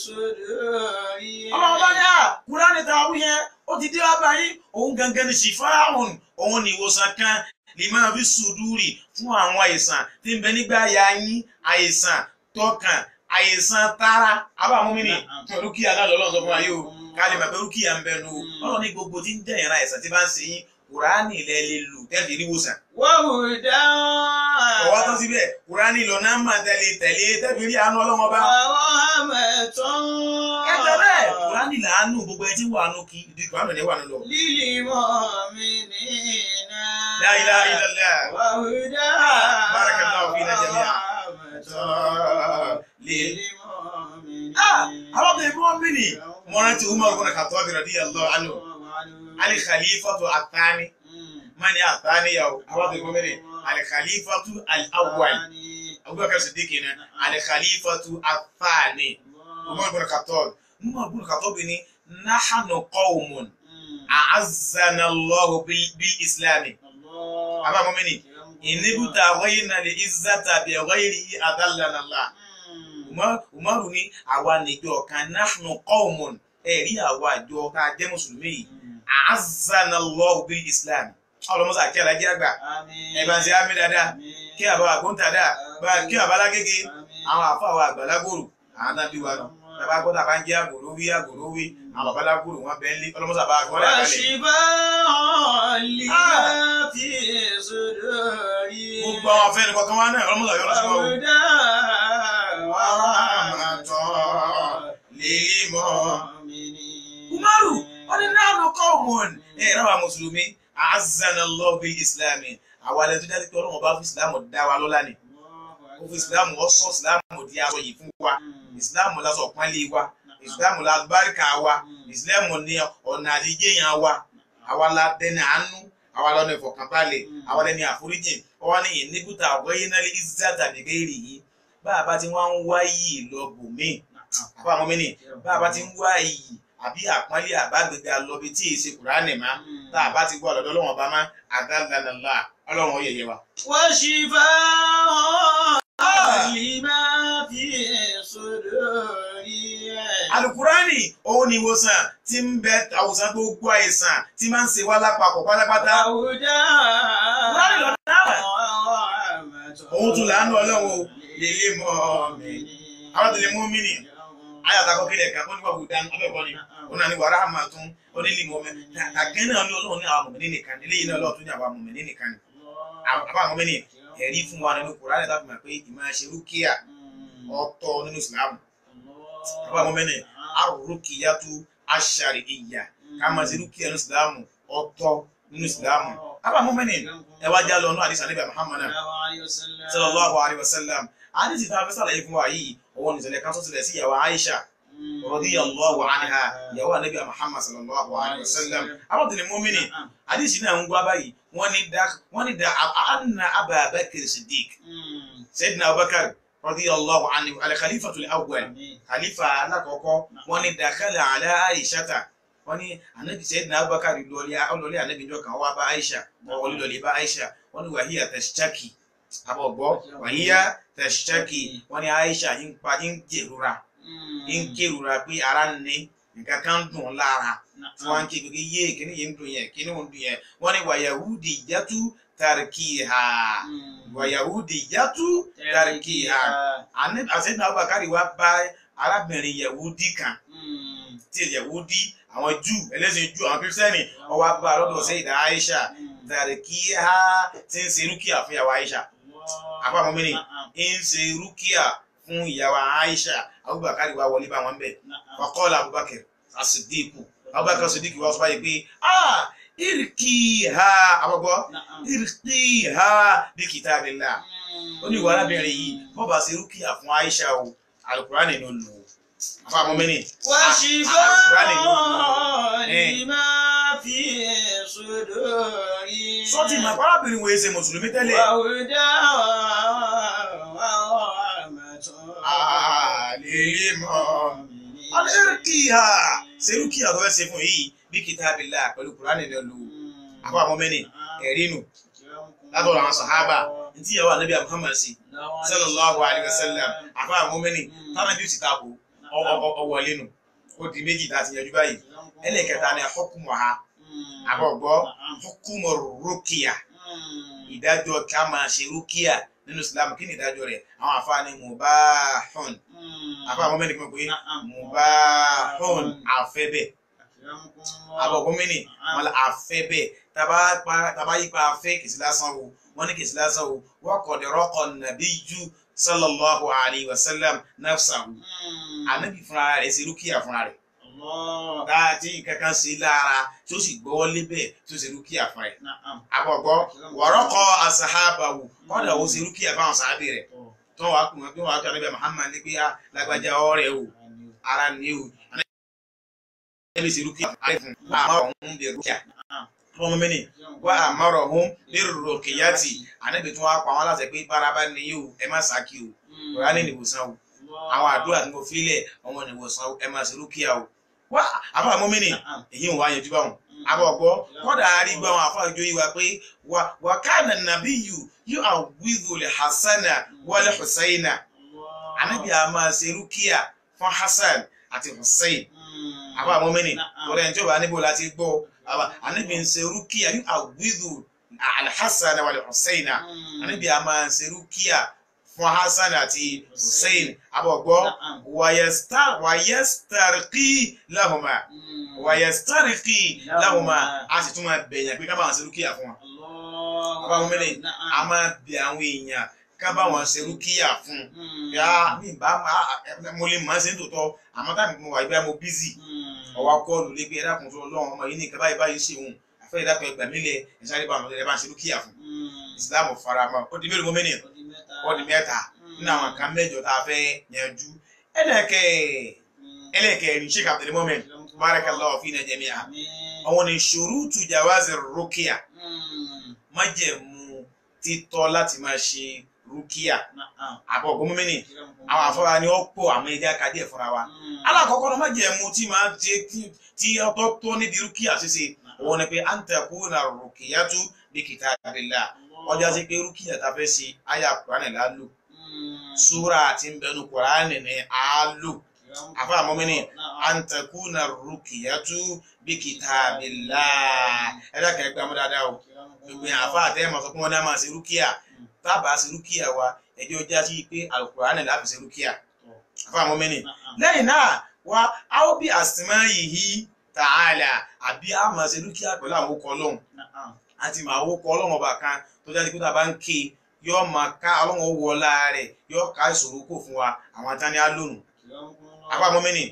suduri. Ọlọ́run bá ní à Kùránì ta wí yẹn ó ti dé wá báyìí òun gangan ni ṣìfáàhùn òun ni ìwòsàn kan lima fi sùdúrì fún àwọn àìsàn tí ń bẹ nígbà ya yín àìsàn tọkàn àìsàn tara abáwọn mímì rúkìá náà lọ́lọ́run sọ fún wa yìí o ká lè mọ̀ pé rúkìá ń bẹ nu ọlọ́run ní gbogbo tí ń jẹ́ ìran àìsàn tí bá ń ṣe yín Kùránì lẹ lè lò tẹ́lẹ̀ rí wòsàn. Wa hudan. Ọ̀wá tán síbẹ̀ Kùránì lọ náà máa tẹ̀lé tẹ̀lé tẹ́lẹ̀ rí àánú ọlọ́wọ́n bá. Wa rahmatun. Ẹgbẹ́ bẹ́ẹ̀ Kùránì làánú gbogbo ẹ tí wà nù kí ìdí Kùránì ní wà nù lọ. Lil mu'minina. La ilaha illallah. Wa hudan. Barakallahu fina jami'a. Lil mu'minina. Àwọn ọmọ ìbọn mi ni mo rántí Umar ibn Khattab radiyallahu anhu al-khalifatu ath-thani mani ath-thani yau àwọn ọmọ ìbọn mi ni al-khalifatu al-awwal Abubakar Siddiq ni al-khalifatu ath-thani Umar ibn Khattab Umar ibn Khattab ni nahnu qawmun a'azzana Allahu bil-islami àbá mọ́mí ni ìníbùtà ghayna li-izzata bi ghayrihi adallana Allah. Umaru ní àwa níjọ kan nahnu qawmun ẹ̀rí àwa àjọ tá a jẹ́ mùsùlùmí yìí a'azzana Allahu bil islam ọlọmọsà kí alájẹ àgbà ẹ̀bà ń ṣe àmì dáadáa kí àbá àgbóǹtà dáa kí àbá alágége àwọn àfọ àwọn àgbàlagbòrò àwọn náà bí wa nù bàbá gbọ́dọ̀ bá ń jẹ́ àgòrò wí àgòrò wí àwọn babalágbòrò wọn bẹ́ẹ̀ lé ọlọmọsà bá wọn lẹ́ẹ̀kalẹ̀. Washifa'un lima fi suduri. Gbogbo àwọn afẹ́ni kọ̀ọ̀kan wa náà ọlọmọsà yọ lọ́sùn wọn o. Wa rahmatan lil mu'minin. Umaru wọ́n ní nahnu qawmun ẹ̀ ráwa mùsùlùmí a'azzana Allahu bil islami àwa alẹ́ tó jáde pé ọlọ́run bá fi ìsìlámù dá wa lọ́lá ni ó fi ìsìlámù ọ̀sọ́ ìsìlámù di aṣọ yìí fún wa ìsìlámù lásọ pọ́nlé wa ìsìlámù lálùbáríkà wa ìsìlámù ní ọ̀nà àdíjéyàn wa àwa la dẹni àánú àwa lọ́nà ìfọ̀kànbalẹ̀ àwa lẹ́ni àforíjìn ọwọ́ ní ìníbùtà ọ̀gọ́yìnàlẹ̀ ìzàtà nìgbèrè yìí bá a bá ti wá ń wá yìí lọ bòmíì àbá àwọn mẹ́ni bá a bá ti ń wá yìí àbí àpọ́nlé àbágbègbè alọ́bi tí èsì Kùránì má tá a bá ti gbọ́ ọ̀dọ̀ ọlọ́wọ́n bá má àdálàlá ọlọ́run ó yẹ̀yẹ́ wa. Washifa'un lima fi suduri. Alukurani òun ni ìwòsàn tí ń bẹ àwòsàn gbogbo àìsàn tí máa ń ṣe wá lápapọ̀ pátápátá. Àwùjá. Kùránì lọ dáhùn. Òun tún làánú ọlọ́run o lè mọ́ mi. Àwọn tó lè mú mi nì. Ayàtà kọ́ kílẹ̀ kan ó ní wàhùn dánú abẹ́ẹ̀kọ́ ni. Ó náà ní wàrà àmà tún ó ní lè mọ́ mi. Tàgẹ́ náà ní ọlọ́run ní àwọn mọ̀mìnì nìkan ní eléyìí náà ọlọ́run tún ní àwọn mọ̀mìnì nìkan ni. Àbá àwọn mọ̀mìnì ẹ̀rí fún wa nínú Kùránì láti mọ̀ pé ìmáa ṣe rúkìá ọ̀tọ̀ nínú Ìsìlámù. Àbá àwọn mọ̀mìnì arúkìyàtú aṣàríyà ká máa ṣe rúkìá nínú Ìsìlámù ọ̀tọ̀ nínú Ìsìlámù. Àbá àwọn mọ̀mìnì ẹ wá já lọ nú àdìsá níbẹ̀ Muhammad sallallahu alayhi wa sallam. Àdìsí tá a fẹ́ sàlàyé fún wa yìí òun ìṣẹ̀lẹ̀ kan tó ṣẹlẹ̀ sí ìyàwó Aisha radiyallahu anha ìyàwó ànábì Muhammad sallallahu alayhi wa sallam. Àwọn tẹ̀lé mọ́mìnì àdìsí náà ń gbá báyìí wọ́n ní da anna Aba Bakr Siddiq Sayyidina Abubakar radiyallahu anhu al-khalifatu al-awwal khalifa alákọ̀ọ́kọ́ wọ́n ní dakhala ala Aishata wọ́n ní ànábì Sayyidina Abubakar lọlé ànábì jọ kan wá bá Aisha wọ́n wọlé lọlé bá Aisha Wọ́n ní wàhíyà tẹ̀síṣákì àbọ̀gbọ́ wàhíyà tẹ̀síṣákì. Wọ́n ní Aisha ń pa ń jèrora ń kérora pé ara ń ní nǹkan kan ń dùn lára tí wọ́n ń ké pé yé kíní yìí ń dùn yẹn kíní ń dùn yẹn. Wọ́n ní wàyàhúdì yàtú tàríkìhà wàyàhúdì yàtú tàríkìhà. Àṣẹ́dùn Abubakar wá bá arábìnrin Yahudi kan tí Yahudi àwọn Júù ẹlẹ́sìn Júù àwọn Kírísítẹ́nì ó wá bá lọ́dọ̀ Sayyida Aisha tàríkìhà tí ń ṣe rúkìá fún ìyàwó Aisha. Àpapọ̀ mi ni ń ṣe rúkìá fún ìyàwó Aisha. Abubakar wá wọlé bá wọn bẹ̀. Faqala Abubakar as-Siddiq, Abubakar as-Siddiq wá sọ báyìí pé irkiha àbọ̀gbọ́ irkiha bí kitabillah. Ó ní ìwà arábìnrin yìí bọ́ bá ṣe rúkìá fún Aisha o, Al-Qur'ani ló lò ó. Àfa àmọ́ mẹ́ni Al-Qur'ani ló lò ó. Sọ́tì mà arábìnrin wo ṣe mùsùlùmí tẹ́lẹ̀. Àlè mọ́ irkiha ṣe rúkìá tó fẹ́ ṣe fún yìí bí kitabillah pẹ̀lú Kùránì ló lò ó. Àfa àmọ́ mẹ́ni ẹ̀rí nù látọ̀rọ̀ àwọn sàhábà ntí ìyàwó ànábì Muhammad sí sallallahu alayhi wa sallam. Àfa àmọ́ mẹ́ni táwọn ẹbí sì takò ọwọ́ lẹ́nu ó di méjì tá a ti yanjú báyìí. Ẹlẹ́kẹta ni hukmuha àbọ̀gbọ́ hukumu rúkìá, ìdájọ́ ká máa ṣe rúkìá nínú Islam. Kí ni ìdájọ́ rẹ̀? Àwọn àfa ni mubahun. Àfa àmọ́ mẹ́ni kí wọ́n pè é mubahun àfẹ́bẹ̀. Àbọ̀gbọ́ mẹ́ni wọn àfẹ́bẹ̀ tàbá yípa afẹ́ kìsì lásán o, wọ́n ní kìsì lásán o. Wọ́n kọ̀ dẹ̀rọ́kọ̀ nàbíyú sallallahu alayhi wa sallam nafsahu. Ànábì fúnra rẹ̀ ṣe rúkìá fúnra rẹ̀ láti kankan sí lára tí ó sì gbọ́wọ́ lébẹ̀ tí ó ṣe rúkìá fúnra rẹ̀. Àbọ̀gbọ́ wọ̀rọ́kọ̀ asahabahu kọ́dà ó ṣe rúkìá fáwọn sàábì rẹ̀ tó wàá kùn pé wàá tó ànábì Muhammad ní pé lágbájá ọ̀rẹ́ o ara ní o. Ànábì ṣe rúkìá fún àwọn bí rúkìá fún mi ni wà á mọ̀rọ̀ hún bí rúkìyàtì. Ànábì tún wá pa wọn láti pé bárabá ni yóò ẹ má sákì o, Kùránì nìwòsàn o, àwọn àdúrà tí mo fi lẹ̀ àwọn nìwòsàn o, ẹ má ṣe rúkìá o. Wá àfa mọ́mí ni èyí ń wá yanjú báwọn. Àbọ̀gbọ́ kọ́dà àrígbọ́ àwọn àfa ìjọ yìí wá pé wà kánà nàbíyù yóò àwídò lè hasana wal husaina. Ànábì a máa ṣe rúkìá fún Hasan àti Hussein. Àfa mọ́mí ni tọ́lá ẹni tí ó bá níbo láti gbọ́ Ànábì ń ṣe rúkìá yóò àwídò alhassan wal husaina. Ànábì a máa ṣe rúkìá fún Hasan àti Hussein. Àbọ̀gbọ́ wàyẹ́sítàríkì láhùnmá wàyẹ́sítàríkì láhùnmá a sì tún máa bẹ̀yàn pé ká bá wọn ṣe rúkìá fún wọn. Bàbá wọn mẹ́lẹ̀ a máa bẹ̀ àwọn èèyàn ká bá wọn ṣe rúkìá fún un. Yá mi bá mo lè máa ṣe ń tòótọ́ àmọ́ táàmì mo wà ibà mo bízì ọwọ́ kọ́ọ̀lù lé pé ẹ̀dá kan tó lọ́wọ́ ọmọ yìí ní nǹkan báyìí báyìí ṣe òun àfẹ́ ìdákan ẹgbàá mílẹ̀ ẹ̀sáré bá wọn ẹ̀ bá ń ṣe rúkìá fún un. Islam faramọ́ ó di mélòó mọ́ mẹ́rin ó di mẹ́ta nínú àwọn nǹkan mẹ́jọ tá a fẹ́ yanjú. Ẹlẹ́kẹ̀ẹ́rin Sheikh Abdul Mumin barakallahu fina jami'a àwọn ni shurutu jawazi rúkìá, májẹ̀mú títọ́ láti máa ṣe rúkìá. Àbọ̀ ọ̀gbọ́n mọ́mìnì àwọn afọ́ra ni ó pọ̀ àwọn ẹja kadì ẹ̀ fúnra wa. Alákọ̀ọ́kọ́ náà májẹ̀mú tí máa jẹ́ tí ọtọ́ tó níbi rúkìá ṣíṣe òun ni pé an takuna rúkìyatu bi kitabillah. Ọjà sí pé rúkìá ta fẹ́ ṣe àyà Kùránì la lò, súra àti nbẹnu Kùránì ni a lò. Àfa àmọ́mìnì an takuna rúkìyatu bi kitabillah. Ẹ̀dá kẹ́gbẹ́ amú dáadáa o, gbogbo yẹn àfa àtẹ́ mọ̀ sọ pé wọ́n ní a máa ṣe rúkìá. Tábà ṣe rúkìá wa ẹjọ́ já sí pé Al-Kùránì la fi ṣe rúkìá. Àfa àmọ́mìnì lẹ́yìn náà wa aw bi asma'ihi ta'ala àbí a máa ṣe rúkìá pẹ̀lú àwọn okọ̀ Ọlọ́run àti màá wó kọ Ọlọ́run ọba kan tó jáde pé tá a bá ń ké yóò máa ká Ọlọ́run ó wọlá rẹ̀ yóò ká ìṣòro kò fún wa àwọn atání á lónù. Àbá mọ́mìnì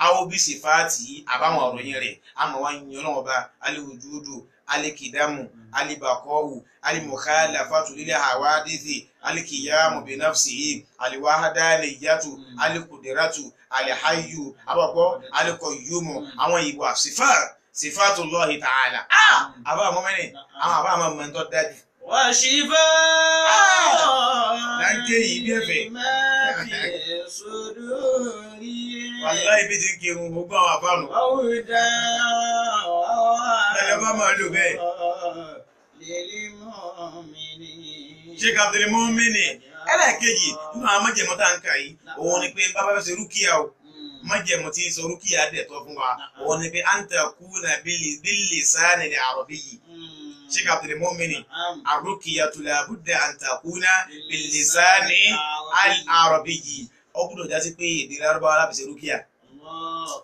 àwọn bí sèfáàtì àbáwọn ọ̀rọ̀ yẹn rẹ̀ àmọ́ wá yin Ọlọ́run ọba aliwujudu alikidamu alibakọ́wù alimukhalafatu lil hawadithi alikiyamu binafsihi aliwahadaniyatu alikudiratu alihayu àbọ̀pọ̀ alikọ̀yumu àwọn ìwà sifatullahi ta'ala. Àbá mọ́mìnì àwọn àbá àmọ́ mọ́ tó dájú. Wàṣífà láńké yìí bí ẹ̀fẹ̀. Wàláhì bí ti ń kírun gbogbo àwọn àfáànù. Ẹ̀yọ́ bá máa lò bẹ́ẹ̀. Sheikh Abdul Mumini ẹlẹ́ẹ̀kejì nínú àwọn májẹ̀mú tá à ń kà yìí òun ni pé bàbá fẹ́ ṣe rúkìá o májẹ̀mú tí ń sọ rúkìá dẹ̀ tọ́ fún wa òun ni pé an takuna bil-lisani al-arabiyyi. Sheikh Abdul Mumini ar-ruqyatu la budda an takuna bil-lisani al-arabiyyi. Ó gbọ́dọ̀ já sí pé èdè Lárúbáwá la fi ṣe rúkìá.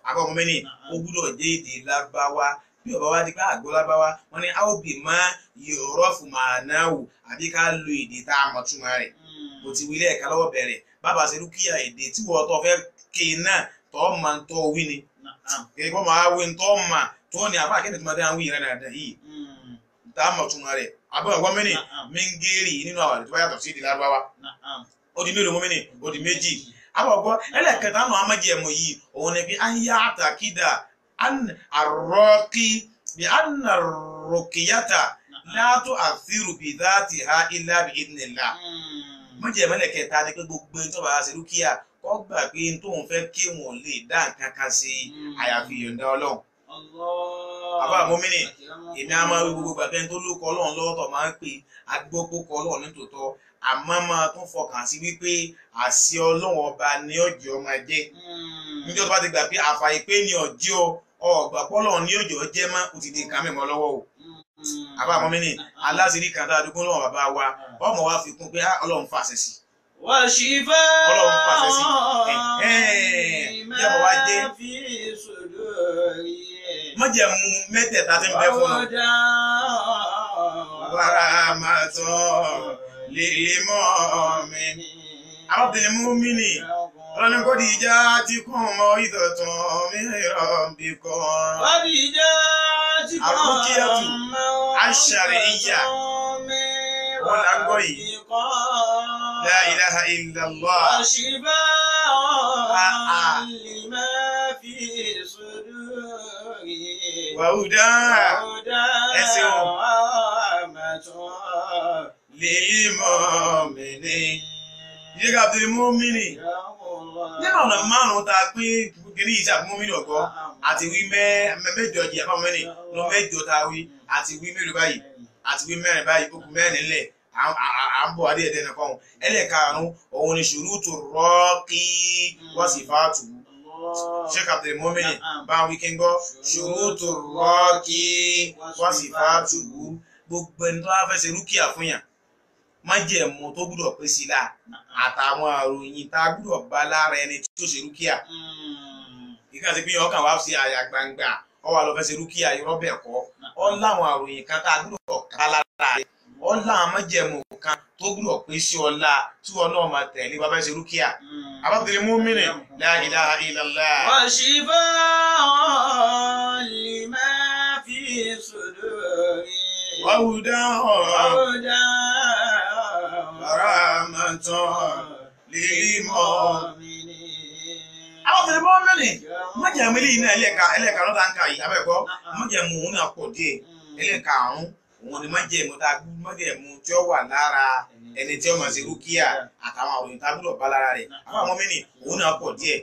Àbọ̀ mọ́mìnì ó gbọ́dọ̀ jẹ́ èdè Lárúbáwá. Bí ọba wa di pé àgọ́ Lárúbáwá wọn ni a ó bì má yọ̀rọ̀ fún màánáwò àbí ká lo èdè tá a mọ̀ túmọ̀ rẹ̀. Mo ti wí lẹ́ẹ̀ka lọ́wọ́ bẹ̀rẹ̀ bàbá ṣe rúkìá èdè tí wọ́n tọ́ fẹ́ ké náà tọ́ ma ń tọ́ wí ni. Kí wọ́n máa wí ń tọ́ ma tó ní àbá akéde tó máa dé àwọn ìrìn dáadáa yìí tá a mọ̀ túmọ̀ rẹ̀. Àbọ̀ ẹ̀gbọ́n mi ni mi ń gérì nínú àwọn àdìtú yàtọ̀ sí èdè Lárúbáwá. Ó di mélòó mọ́mìnì? Ó di méjì. Àbọ̀gbọ́ ẹlẹ́kẹta náà amájẹ̀mú yìí òun ni bí an yá àtàkìdà an àrọ́kí bí an àrọ́kìyàtà látò àfírù bí dáàtì ha ilá bí idhnillah. Májẹ̀mú ẹlẹ́kẹta ni pé gbogbo ẹni tó bá ṣe rúkìá kó gbà pé n tóun fẹ́ kí wọn lè dá nǹkan kan sí àyàfi ìyọ̀ǹda Ọlọ́run. Àbá mọ́mìnì èmi á máa wí gbogbo gbàgbé tó lóko Ọlọ́run lọ́wọ́ tó máa ń pè agbókòkò Ọlọ́run nítòótọ́ àmọ́ máa tún fọkàn sí wípé àṣẹ Ọlọ́run ọba ní ọjọ́ máa jẹ́. Níjọ́ tó bá ti gbà pé àfàì pé ní ọjọ́ ọgbà pọ́lọ̀ ní ọjọ́ jẹ́ mọ́ ó ti di nǹkan mẹ́mọ́ lọ́wọ́ o. Àbá mọ́mìnì aláṣírí kan tá a dúpọ́ lọ́wọ́ bàbá wa ọmọ wa fi kún pé Ọlọ́run fàṣẹ sí. Ọlọ́run fàṣẹ sí. Yẹ́n wá jẹ́ májẹ̀mú mẹ́tẹ̀ẹ̀ta tí ń bẹ fún un. Wàrà máa tán lè mọ́ mi. Abdul Mumini ọlọ́ni kò dìjà tí kún mọ́ ìdọ̀tún mi rọ̀bì kan. Àrùkíyàtù aṣàríyà wọn là ń gbọ́ yìí. La ilaha illallah. Wàhúdá ẹsẹ̀ wọn lèlí mọ́mìnì. Sheikh Abdul Mumini nínú ọ̀nà márùn-ún tá a pín kiri yìí sàbí mọ́mìnì ọ̀gọ́ àti wí mẹ́jọ jì àbá mọ́mìnì lọ mẹ́jọ tá a wí àti wí mélòó báyìí àti wí mẹ́rin báyìí ó kù mẹ́rin nílẹ̀ à ń bọ̀ adé ẹ̀dẹ́ nìkan ẹlẹ́ẹ̀karùn-ún òun ni ṣùrùtù rọ́ọ̀kì wọ́n sì fàtù. Sheikh Abdul Mumini bá wí kí n gbọ́ ṣùrùtù rọ́ọ̀kì wọ́n sì fàtù. Gbogbo ẹni tó bá fẹ́ ṣe rúkìá fún yàn májẹ̀mú tó gbúdọ̀ pé sí la àtàwọn àròyìn tá a gbúdọ̀ bá lára ẹni tí ó ṣe rúkìá. Ìkà sí pé ọkàn wá sí àyà gbangba ọ wà lọ fẹ́ ṣe rúkìá irọ́ bẹ́ẹ̀ kọ́ ọ láwọn àròyìn kan tá a gbúdọ̀ ká lára rẹ̀ ọ láwọn májẹ̀mú kan tó gbúdọ̀ pé sí ọlá tí wọn náà máa tẹ̀lé bá fẹ́ ṣe rúkìá. Abdul Mumini la ilaha illallah. Wa shifa'un lima fi suduri. Wa hudan rahmatan lil mu'minin. Àwọn mọ́mìnì májẹ̀mú eléyìí náà ẹlẹ́ka lọ́ta ń ka yìí abẹ́ẹ̀kọ́ májẹ̀mú òun náà pọ̀ díẹ̀ ẹlẹ́ka àrùn òun ni májẹ̀mú tá májẹ̀mú tí ó wà lára ẹni tí ó máa ṣe rúkìá àtàwọn àròyìn tá a gbọ́dọ̀ bá lára rẹ̀. Àwọn mọ́mìnì òun náà pọ̀ díẹ̀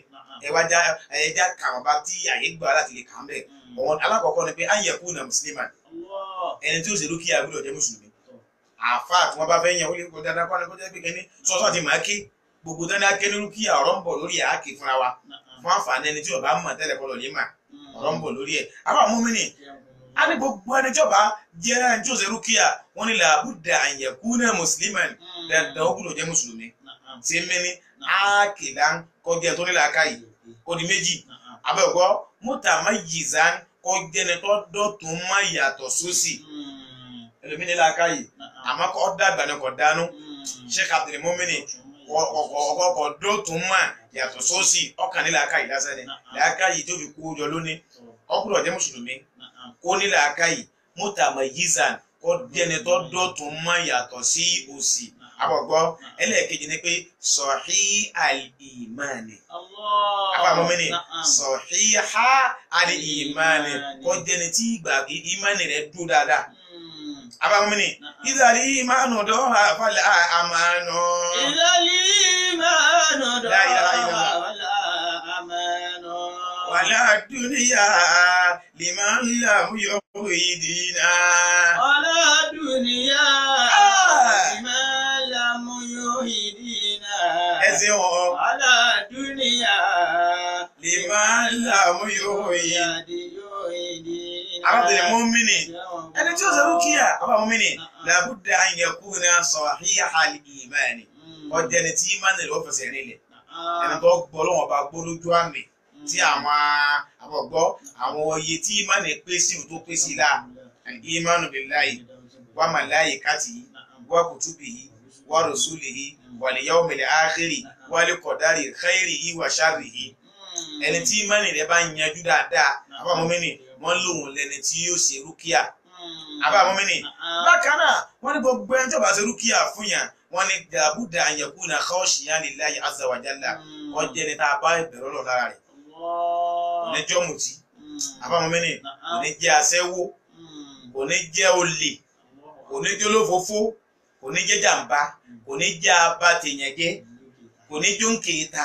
ẹwájá ẹja kàwọn bá tí àyè gbà láti lè kà ń bẹ̀. Òun alákọ̀ọ́kọ́ ni pé an yakuna musliman ẹni tí ó ṣe rúkìá gbọ́dọ̀ jẹ́ mùsùlùmí. Àfa tí wọ́n bá fẹ́ yẹn ó lè kó dáadáa kọ́ ni kó jẹ́ pé kẹ́ni sọ́sọ́ àti màá ké gbogbo dání aké ní rúkìá ọ̀rọ̀ ń bọ̀ lórí àáké fúnra wa fún àǹfààní ẹni tí ó bá mọ̀ tẹ́lẹ̀ kọ́ lọ lè mà ọ̀rọ̀ ń bọ̀ lórí ẹ̀. Àwọn mùmínì á ní gbogbo ẹni tí ó bá jẹ́ ẹni tí ó ṣe rúkìá wọ́n ní làbúdà an yakuna musliman dandan ó gbọ́dọ̀ jẹ́ mùsùlùmí. Ṣé mẹ́ni ákìlá kọjá tó ní làákàyè ó di méjì. Abẹ́òkọ́ mutamayyizan kọjá ẹni tó dọ̀tún má yàtọ̀ sósì ẹlòmíì ní làákàyè àmọ́ kọ́ dàgbà ni kò dánú. Sheikh Abdul Mumini ọkọ̀ dọ̀tún mà yàtọ̀ sósì ọkàn ní làákàyè lásán ni làákàyè tó fi kú jọ lónìí ọkùnrin ọ̀jẹ́ mùsùlùmí kó ní làákàyè mutamayyizan kó jẹni tó dọ̀tún mà yàtọ̀ sí òsì. Àbọ̀gbọ́ ẹlẹ́ẹ̀kejì ni pé sahih al-imani. Àbá mọ́mìnì sahih al-imani kó jẹni tí ìgbà ìmánì rẹ̀ dúró dáadáa. Àbá mọ́mìnì ìdàlí ìmánu dọ́ra fàlẹ́ àmànù. Ìdàlí ìmánu dọ́ra fàlẹ́ àmànù. Wàlá dúníyà liman lam yuridina. Wàlá dúníyà liman Ẹsẹ̀ wọn. Ala dunya. Liman lam yu'min. Abdul Mu'mini. Ẹni tí ó ṣe rúkìá, Abdul Mu'mini, làbúdà an yakuna sahihal imani. Ọjọ́ ẹni tí ìmánì rẹ̀ ó fẹsẹ̀ rinlẹ̀. Ẹni tó gbọ́ lọ́wọ́ bá gbọ́ lójú àmì tí àwọn àbọ̀gbọ́ àwọn oyè tí ìmánì pé sí òun tó pé sí la. Ìmánu billahi wa malaikatihi wa kutubihi wa rusulihi wal yawmil akhiri wal qadari khairihi wa sharrihi. Ẹni tí ìmánì rẹ̀ bá yanjú dáadáa, Abdul Mu'mini, wọ́n lòun lẹni tí yóò ṣe rúkìá. Abdul Mu'mini. Bákan náà, wọ́n ní gbogbo ẹni tí ó bá ṣe rúkìá fún yàn, wọ́n ní làbúdà an yakuna khashiyan lillahi azza wa jalla. Wọ́n jẹ́ ni tá a bá ìbẹ̀rù Ọlọ́run lára rẹ̀. Kò ní jẹ́ ọ̀mùtí. Abdul Mu'mini. Kò ní jẹ́ aṣẹ́wó. Kò ní jẹ́ olè. Kò ní jẹ́ olófófó. Kò ní jẹ́ jàǹbá. Kò ní jẹ́ abatèèyànjẹ́. Kò ní jẹ́ òǹkèéta.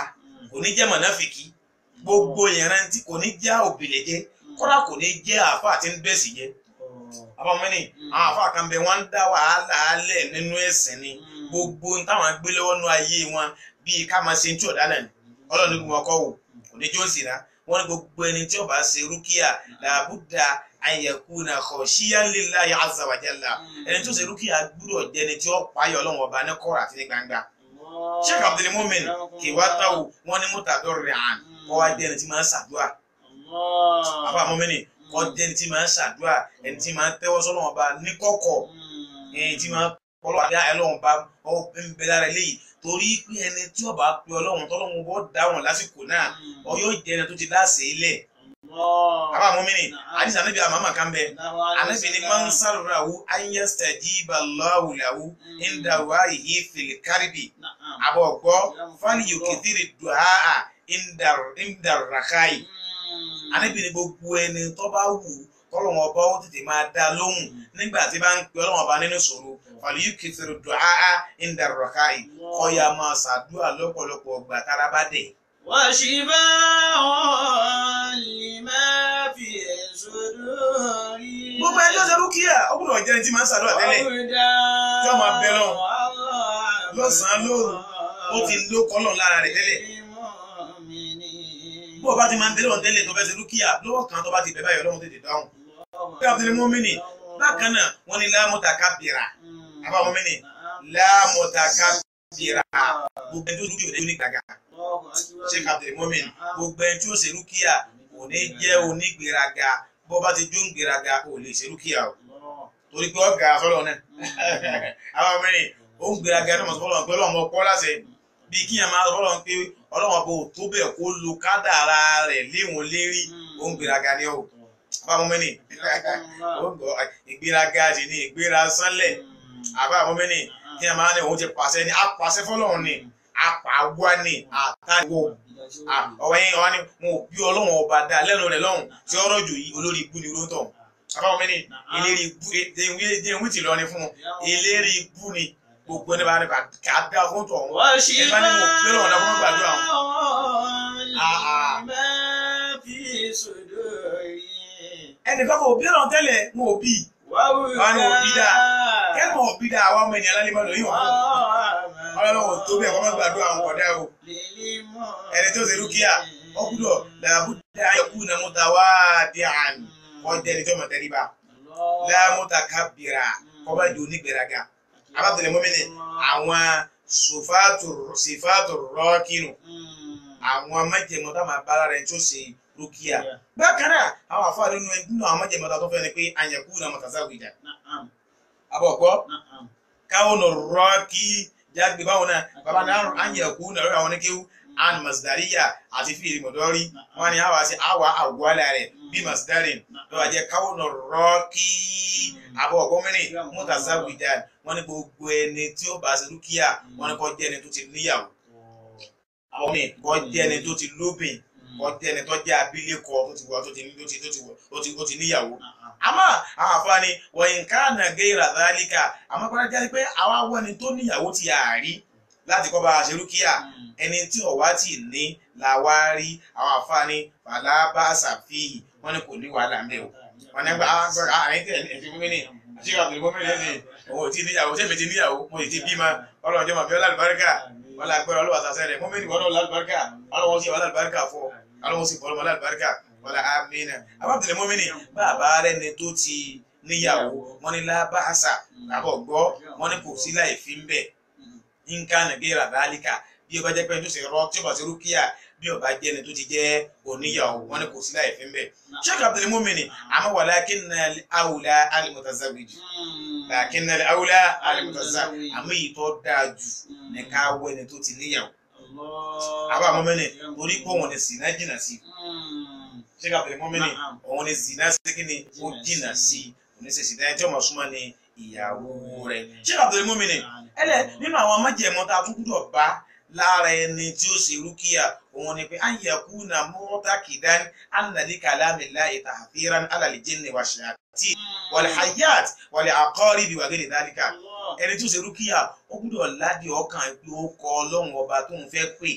Kò ní jẹ́ mọ̀náfìkì. Gbogbo ìrántí kò ní jẹ́ òbílẹ̀jẹ́. Kọ́lá kò ní jẹ́ àáfàá tí ń bẹ̀sì jẹ́. Abdul Mu'mini, àwọn àáfàá kan bẹ wọ́n ń dá wàhálà alẹ̀ nínú ẹ̀sìn ni. Gbogbo ohun táwọn gbé lọ́wọ́ nú ayé wọn bíi ká máa ṣe tí ọ̀dá náà ni. Ọlọ́run ní wọn kọ́ wò, kò ní jó ń sì rá. Wọ́n ní gbogbo ẹni tí ó bá ṣe rúkìá làbúdà an yakuna khashiyan lillahi azza wa jalla. Ẹni tó ṣe rúkìá gbúdọ̀ jẹ́ ẹni tí ó páyọ̀ Ọlọ́run ọba ní kọ̀rọ̀ àti ní gbangba. Sheikh Abdul Mu'min kì wá táwò wọ́n ní mutadarri'an kọ́ wá jẹ́ ẹni tí máa ń ṣàdúrà. Abdul Mu'min kọ́ jẹ́ ẹni tí máa ń ṣàdúrà, ẹni tí máa ń tẹ́wọ́ sọ́lọ́run ọba ní kọ̀kọ̀, ẹni tí máa ń kọ́lọ́ àdá Ọlọ́run bá ń bẹ lára eléyìí torí pé ẹni tí ó bá pe Ọlọ́run tọ́lọ́run bó dáhùn lásìkò náà ọ yóò jẹ́ ẹni tó ti láṣẹ ilẹ̀. Abdul Mu'mini, àdìsí ànábì àmàmà kan bẹ, ànábì ni man sarrahu an yastajiba Allahu lahu inda du'aihi fil karbi. Àbọ̀ gbọ́ falyukthiri du'a inda rakhai. Ànábì ni gbogbo ẹni tó bá wù kọ́lọ́run ọba ó tètè máa dá lóhùn nígbà tí bá ń pe Ọlọ́run ọba nínú ìṣòro falyukthiri du'a inda rakhai. Kó yá máa ṣàdúrà lọ́pọ̀lọpọ̀ ọgbà tára bá dẹ̀. وشفاء لما في الصدور. Gbogbo ẹjọ́ ṣe rúkìá, ó gbọ́dọ̀ jẹ́ ẹni tí máa ń ṣàdúrà tẹ́lẹ̀. Tí ó máa bẹ lọ lọ́sàn-án lóru, ó ti ló kọ́lọ̀ lára rẹ̀ tẹ́lẹ̀. Bó o bá ti máa ń bẹ lọ́wọ́ tẹ́lẹ̀ tó fẹ́ ṣe rúkìá, lọ́wọ́ kan tó bá ti bẹ̀ báyìí Ọlọ́run tètè dáhùn. Bí Abdul Mu'mini, bákan náà, wọ́n ní la mutakabira. Abdul Mu'mini, la mutakabira. Gbogbo ẹni tó rúkìá ò ní gbàgà. Sheikh Abdul Mu'min, gbogbo ẹni tí ó ṣe rúkìá kò ní jẹ́ onígbéraga. Bó bá ti jó ń gbéraga kò lè ṣe rúkìá o, torí pé ọ̀gá sọ́lọ̀ náà. Àwọn mẹ́rin ó ń gbéraga ní ọmọ sọ́lọ̀ pé Ọlọ́run ọpọ́ láṣẹ bí kíyàn máa sọ́lọ̀ pé Ọlọ́run ọbọ̀ tó bẹ̀ kó lo kádàrá rẹ̀ léwọn lérí, ó ń gbéraga ní o. Àwọn mẹ́rin ìgbéraga sì ni ìgbéra sánlẹ̀. Àwọn mẹ́rin kíyàn máa ní òun ti pàṣẹ ní apàṣẹ fọlọ́run ni apàwọ́ ni àtàwọ̀ ọ̀wọ́ yẹn wọ́n ní wọn ò bí Ọlọ́run ọba dá lẹ́nu rẹ̀ lọ́hùn tí ọ̀rọ̀ jù yìí olórí ibú ni olóńtọ̀. Àbáwọn mẹ́ni eléré ibú jẹ́ wí tì lọ ni fún un eléré ibú ni gbogbo ẹni bá ní ká dá fún tọ̀hún ẹ bá ní wọn ò bí Ọlọ́run dá fún gbàdúrà wọn. Ẹnìkan kò bí Ọlọ́run tẹ́lẹ̀ wọn ò bí wọn ni wọn ò bí dáa kẹ́lẹ́ wọn ò bí dáa àwọn ọmọ ènìyàn lálẹ́ mọ́ lóyún wọn Ọlọ́run ò tó bẹ́ẹ̀ kọ́ mọ́ gbàdúrà àwọn kọ̀dá o. Ẹni tó ṣe rúkìá ó gbúdọ̀ làbúdà yakuna mutawadi'an kọ́ jẹ́ ẹni tó mọ̀ tẹríba la mutakabira kọ́ bá di onígbéraga. Abdul Mu'mini, àwọn sífàtù rọ́ọ̀kìnù àwọn májẹ̀mú tá máa bára rẹ̀ tó ṣe rúkìá. Bákan náà àwọn àfáà nínú àwọn májẹ̀mú tá tó fẹ́ ni pé an yakuna mutazawwijan. Àbọ̀kọ́ káwọn rọ́ọ̀kì jágbe báwọn náà bàbá náà an yakuna lórí àwọn oníkéwú an masdariya àti fíìlì mọ̀dọ́rí wọ́n ní àwa sí àwa àwọ̀lá rẹ̀ bí masdarin lọ́wọ́ jẹ́ káwọn rọ́ọ̀kì. Àbọ̀ gómìnì mutazawijan wọ́n ní gbogbo ẹni tí ó bá ṣe rúkìá wọ́n ní kó jẹ́ ẹni tó ti níyàwó, àwọn mi kó jẹ́ ẹni tó ti lóbìn, kó jẹ́ ẹni tó jẹ́ abilékọ tó ti wọ tó ti níyàwó. Àmọ́ àwọn àfáàní wọ́n nǹkan àná gẹ́rà dhalika àmọ́ pàrọ̀ jáde pé àwa wọ́n ẹni tó níyàwó ti àárí láti kọ́ bá a ṣe rúkìá, ẹni tí ọ̀wá tì ní làwa rí. Àwọn àfáàní fàlà bá ṣàfihì wọ́n ní kò ní wàhálà ń bẹ̀ o. Wọ́n ní àyín tẹ̀ ẹ̀sìn fún mi ní àṣírí àbùdó mọ́mí lẹ́sìn òun ò tí níyàwó, ṣé mi ti níyàwó, mo sì ti bímọ, Ọlọ́run jẹ́ màbí ọlá àlùbáríkà. Wọ́n lágbára ọlọ́wà tàṣẹ rẹ̀ mọ́mìnì wọ́n náà lálùbáríkà ọlọ́wọ́n sì wà lálùbáríkà fọ́ ọlọ́wọ́n sì bọ́ ọlọ́wọ́ lálùbáríkà wọ́n amínà. Abdul Mumin bàbá rẹ̀ ni tó ti níyàwó wọ́n ní lábàásà àbọ̀ gbọ́ wọ́n ní kò sí láì fi ń bẹ̀ nǹkan nàgẹ́rà báálíkà bí ó bá jẹ́ pé tó ṣe rọ tí ó bá ṣe rúkìá bí ó bá jẹ́ ẹni tó ti jẹ́ oníyàwó wọ́n ní kò sí láì fi ń bẹ̀. Sheikh Abdul Mumin àmọ́ walakinna al-awla al-mutazawwij lakinna al-awla al-mutazawwij àmọ́ èyí tó dáa jù ní ká wọ ẹni tó ti níyàwó. Àbá mọ́mẹ́ni torí pé òun ni zina jìnnà sí. Sheikh Abdul Mumin òun ni zina sí kí ni ó jìnnà sí òun ni ṣèṣì dáhùn tí ọmọ súnmọ́ ni ìyàwó rẹ̀. Sheikh Abdul Mumin ẹlẹ́ nínú àwọn májẹ̀mú tá a tún gbúdọ̀ bá lára ẹni tí ó ṣe rúkìá òun ni pé an yakuna mu'taqidan anna li kalamillahi ta'thiran ala al-jinni wash-shayatin wal-hayyat wal-aqaribi wa ghayri dhalika. Ẹni tí ó ṣe rúkìá ó gbúdọ̀ ládìí ọkàn pé ó kọ ọlọ́run ọba tó ń fẹ́ pè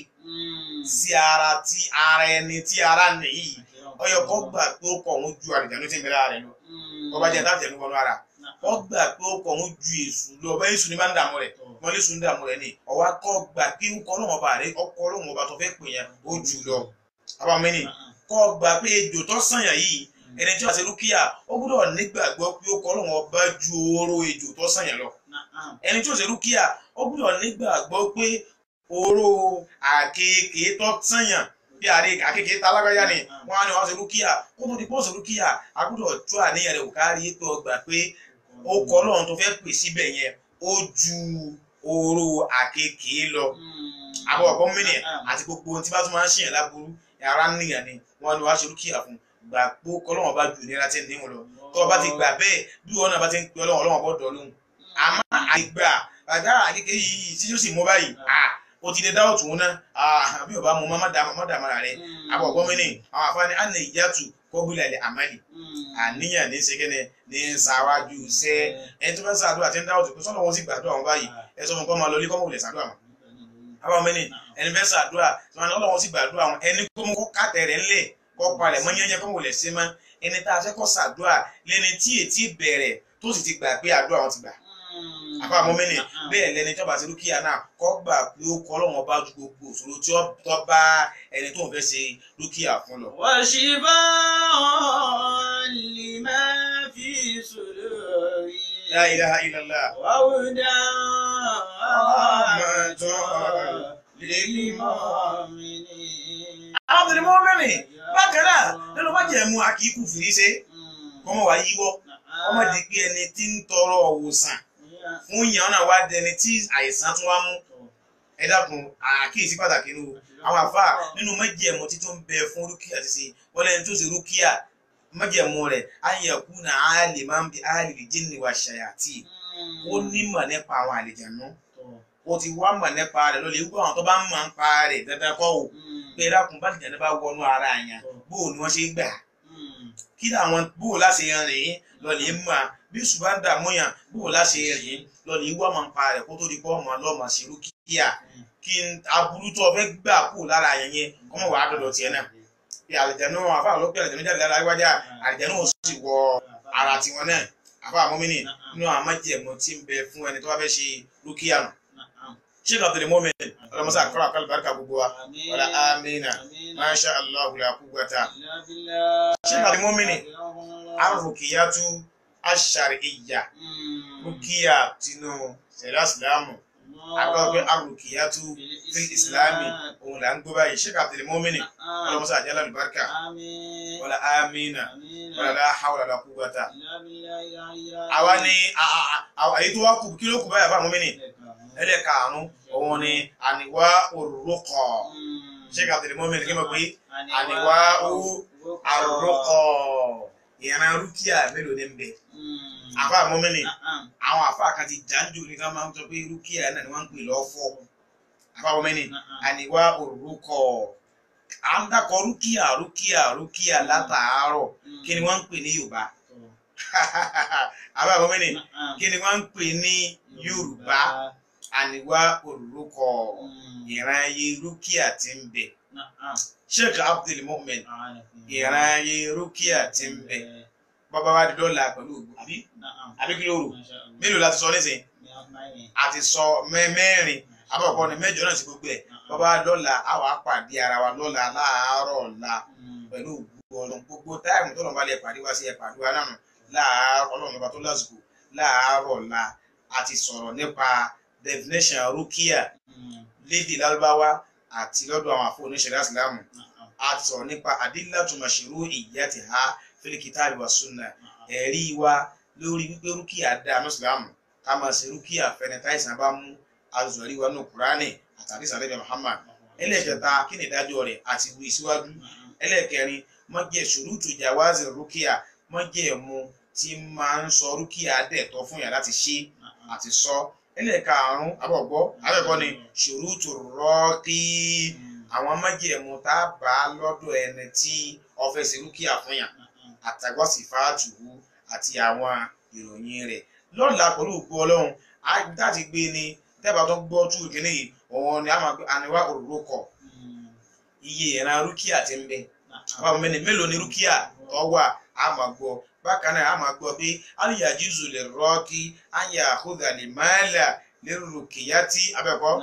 sí ara tí ara ẹni tí ara nìyí ó yẹ kó gbà pé ó kọ òun ju àlùjànnú tí ń bẹ lára rẹ̀ lọ ọba jẹ́ táàtì ẹ̀mí wọnú ara ó gbà pé ó kọ òun ju èṣù lọ ọba èṣù ni máa ń dààmú rẹ̀ wọ́n lè sùn dààmú rẹ̀ ni ọwọ́ kọ́ gbà pé ó kọ́ lóun ọba rẹ̀ ọkọ́ lóun ọba tó fẹ́ pè yẹn ó jù lọ. Abamẹ́ni kọ́ gbà pé ejò tó sànyà yìí ẹni tí wọ́n ṣe rúkìá ó gbọ́dọ̀ nígbàgbọ́ pé ó kọ́ lóun ọba ju oró ejò tó sànyà lọ. Ẹni tí wọ́n ṣe rúkìá ó gbọ́dọ̀ nígbàgbọ́ pé oró àkekèé tó sànyà bí àrí àkekèé tá alágbáyà ni wọ́n á ní wọ́n ṣe rúkìá kó tó di pé wọ́n ṣe rúkìá a gbọ́dọ̀ tó àníyàn rẹ̀ kò kárí pé ó gbà pé ó kọ́ lóun tó fẹ́ pè síbẹ̀ yẹn ó ju oró àkekèé lọ. Àbọ̀ ọ̀pọ̀ mìíràn àti gbogbo ohun tí bá tún máa ń ṣèyàn láburú ara nìyàn ni wọ́n ní wàá ṣe rúkìá fún gbà pé kọ́lọ́wọ́n bá ju ìnira tí ń níwọ̀n lọ tó o bá ti gbà bẹ́ẹ̀ bí wọn náà bá ti ń pe ọlọ́wọ́n ọlọ́wọ́n bọ́ dọ̀ lóhùn. Àmọ́ àìgbà àgbà àkekèé yìí tí yóò sì mú báyìí o ti lè dá ọ̀tún náà bí o bá mú má dààmú ara rẹ. Àbọ̀ ọ̀pọ̀ mìíràn àwọn àfáàní àná ìyàtù kọ́bílẹ̀ lè àmàlì àníyàn ní ṣe ní ṣàwájú ṣẹ́ ẹni tó fẹ́ ṣàdúrà tí ń dá ọ̀tún pé sọ́nà wọn sì gbàdúrà wọn báyìí ẹ sọ fún kọ́ máa lọ ilé kọ́ mọ̀ lè ṣàdúrà wọn. Àwọn ọmọ ẹni ẹni fẹ́ ṣàdúrà tí wọn lọ́wọ́ sì gbàdúrà wọn ẹni kó mú kó kàtẹ́ rẹ̀ ńlẹ̀ kó palẹ̀ mọ́ yẹ́nyẹ́ kó mọ̀ lè ṣe mọ́ ẹni tá a fẹ́ kó ṣàdúrà lẹ́ni tí ètí bẹ̀rẹ̀ tó sì ti gbà pé àdúrà wọn ti gbà. Àbá mọ́mìnì bẹ́ẹ̀ lẹni tó bá ṣe rúkìá náà kó gbà pé ó kọ́ lọ́wọ́n bá ju gbogbo òṣòro tí ó tọ́ bá ẹni tó ń fẹ́ ṣe rúkìá fún lọ. وشفاء لما في صدور La ilaha illallah. وهدى ورحمة للمؤمنين. Abdul Mumin bákan náà nínú májẹ̀mú akíkú fìrí ṣe kọ́mọ wá yíwọ́ kọ́mọ di pé ẹni tí ń tọrọ òwòsàn fún yàn náà wá dẹni tí àìsàn tún wá mú. Ẹ dákun àkíyèsí pàtàkì nù àwọn àfáà nínú májẹ̀mú tí tó ń bẹ fún rúkìá ti ṣe wọ́n lẹ́ni tó ṣe rúkìá májẹ̀mú rẹ̀ ayẹ̀kú na áàlì máa ń bi áàlì lè jinni wa ṣàyàtì ó nímọ̀ nípa àwọn àlejànú ó ti wá mọ̀ nípa rẹ̀ lọ́lẹ̀ wípé àwọn tó bá ń mọ̀ nípa rẹ̀ dandan kọ́ ò pé dákun bá àlejànú bá wọnú ara àyàn bóò ni wọ́n ṣe gbà kí làwọn bóò láṣẹ rìn lọ́lẹ̀ mọ̀ bí ṣùgbọ́n ń dààmú yàn bóò láṣẹ rìn lọ́lẹ̀ wá mọ̀ nípa rẹ̀ kó tó di pọ́ ọmọ lọ́mọ ṣe rúkìá kí aburú tó fẹ́ gbà kú lára àyàn yẹn kọ́mọ̀ wàá dọ̀dọ̀ tiẹ̀ náà pé àlìjẹ̀nú àfáà ló pé àlìjẹ̀nú jáde lára wájà àlìjẹ̀nú ò sì wọ ara tiwọn náà àfáà mọ́mìnì nínú àwọn májẹ̀mú tí ń bẹ fún ẹni tó bá fẹ́ ṣe rúkìá nù. Sheikh Abdul Mumin ọlọmọsá àkọlọ àkọlọ barika gbogbo wa wàlá amina masha allah la quwwata. Sheikh Abdul Mumin arukiyatu ash-shar'iyya rúkìá tinú sẹ̀dá sílámù àkọlọ pé arukiyatu fil islami òun là ń gbọ́ báyìí. Sheikh Abdul Mumin ọlọmọsá àjálà lùbáríkà wàlá amina wàlá la hawla la quwwata. Àwa ni àyè tó wá kù kí ló kù báyìí àbá mọ́mìnì ẹlẹ́karùn-ún òun ni àníwá òrùkọ̀. Sheikh Abdul Mumin kí n mọ̀ pé àníwá òrùkọ̀ ìran rúkìá mélòó ní ń bẹ àfa mọ́mìnì àwọn àfa kan ti jájú ní ká máa ń sọ pé rúkìá náà ni wọ́n ń pè lọ́fọ̀. Àfa mọ́mìnì àníwá òrùkọ̀ à ń dákọ̀ rúkìá rúkìá rúkìá látàárọ̀ kí ni wọ́n ń pè ní Yorùbá? Àfa mọ́mìnì kí ni wọ́n ń pè ní Yorùbá? Àníwá òrùkọ ìran ayé rúkìá tí ń bẹ. Sheikh Abdul Mumin ìran ayé rúkìá tí ń bẹ bàbá wa di dọ́là pẹ̀lú ògùn àbí àbí kí ló rò mélòó la ti sọ nísìn? A ti sọ mẹ́rin. Àbọ̀kọ́ ni mẹ́jọ náà ti gbogbo ẹ̀. Bàbá lọ́la a wà pàdé ara wa lọ́la láàárọ̀ ọ̀la pẹ̀lú ògùn Ọlọ́run. Gbogbo táìmù tó lọ́n bá lè pàdé wá sí ẹ̀ pàdé wa náà láàárọ̀. Ọlọ́run ọba tó lásìkò láàárọ̀ ọ̀la a ti sọ̀rọ̀ nípa definition rúkìá lédè lárúbáwá àti lọ́dọ̀ àwọn àfọ oníṣẹ̀ríà ìsìlámù. A ti sọ̀rọ̀ nípa adillatu mashru'iyyatiha fil kitabi wa sunnah, ẹ̀rí wa lórí wípé rúkìá dáa ní ìsìlámù, ká máa ṣe rúkìá fẹ́ni táìsàn bá mú. Azọ̀rí wa nù Kúránì àtàrí sàlẹ̀bẹ̀ Muhammad. Ẹlẹ́kẹta, kí ni ìdájọ́ rẹ̀ àti wí síwájú. Ẹlẹ́kẹrin, mọ́jẹ̀ ṣùrùtù jàwáàzì rúkìá, mọ́jẹ̀ mu tí máa ń sọ rúkìá dẹ̀tọ́ fún yàrá láti ṣe àti sọ. Ẹlẹ́karùn-ún, abọ̀gbọ́ abẹ́kọ́ ni ṣùrùtù rọ́ọ̀kì, àwọn mọ́jẹ̀ mu tá a bá lọ́dọ̀ ẹni tí ó fẹ́ ṣe rúkìá fún yàn, àtàgbọ́sì fàátùwù àti àwọn ìròyìn rẹ̀. Lọ́la pẹ̀lú ògbó Ọlọ́run láti gbé ni tẹ́bà tó gbọ́ tú ìkíní yìí, òun ni a máa gbé àníwá òróró kọ̀ iye ìran rúkìá ti ń bẹ. Àwọn ọmọ mélòó ni rúkìá tó wà, a máa gbọ́. Bákan náà a máa gbọ́ pé aliyajizu lè rọ́ọ̀kì àyà àkóga lè máàlà lè rúkìá tí abẹ́kọ́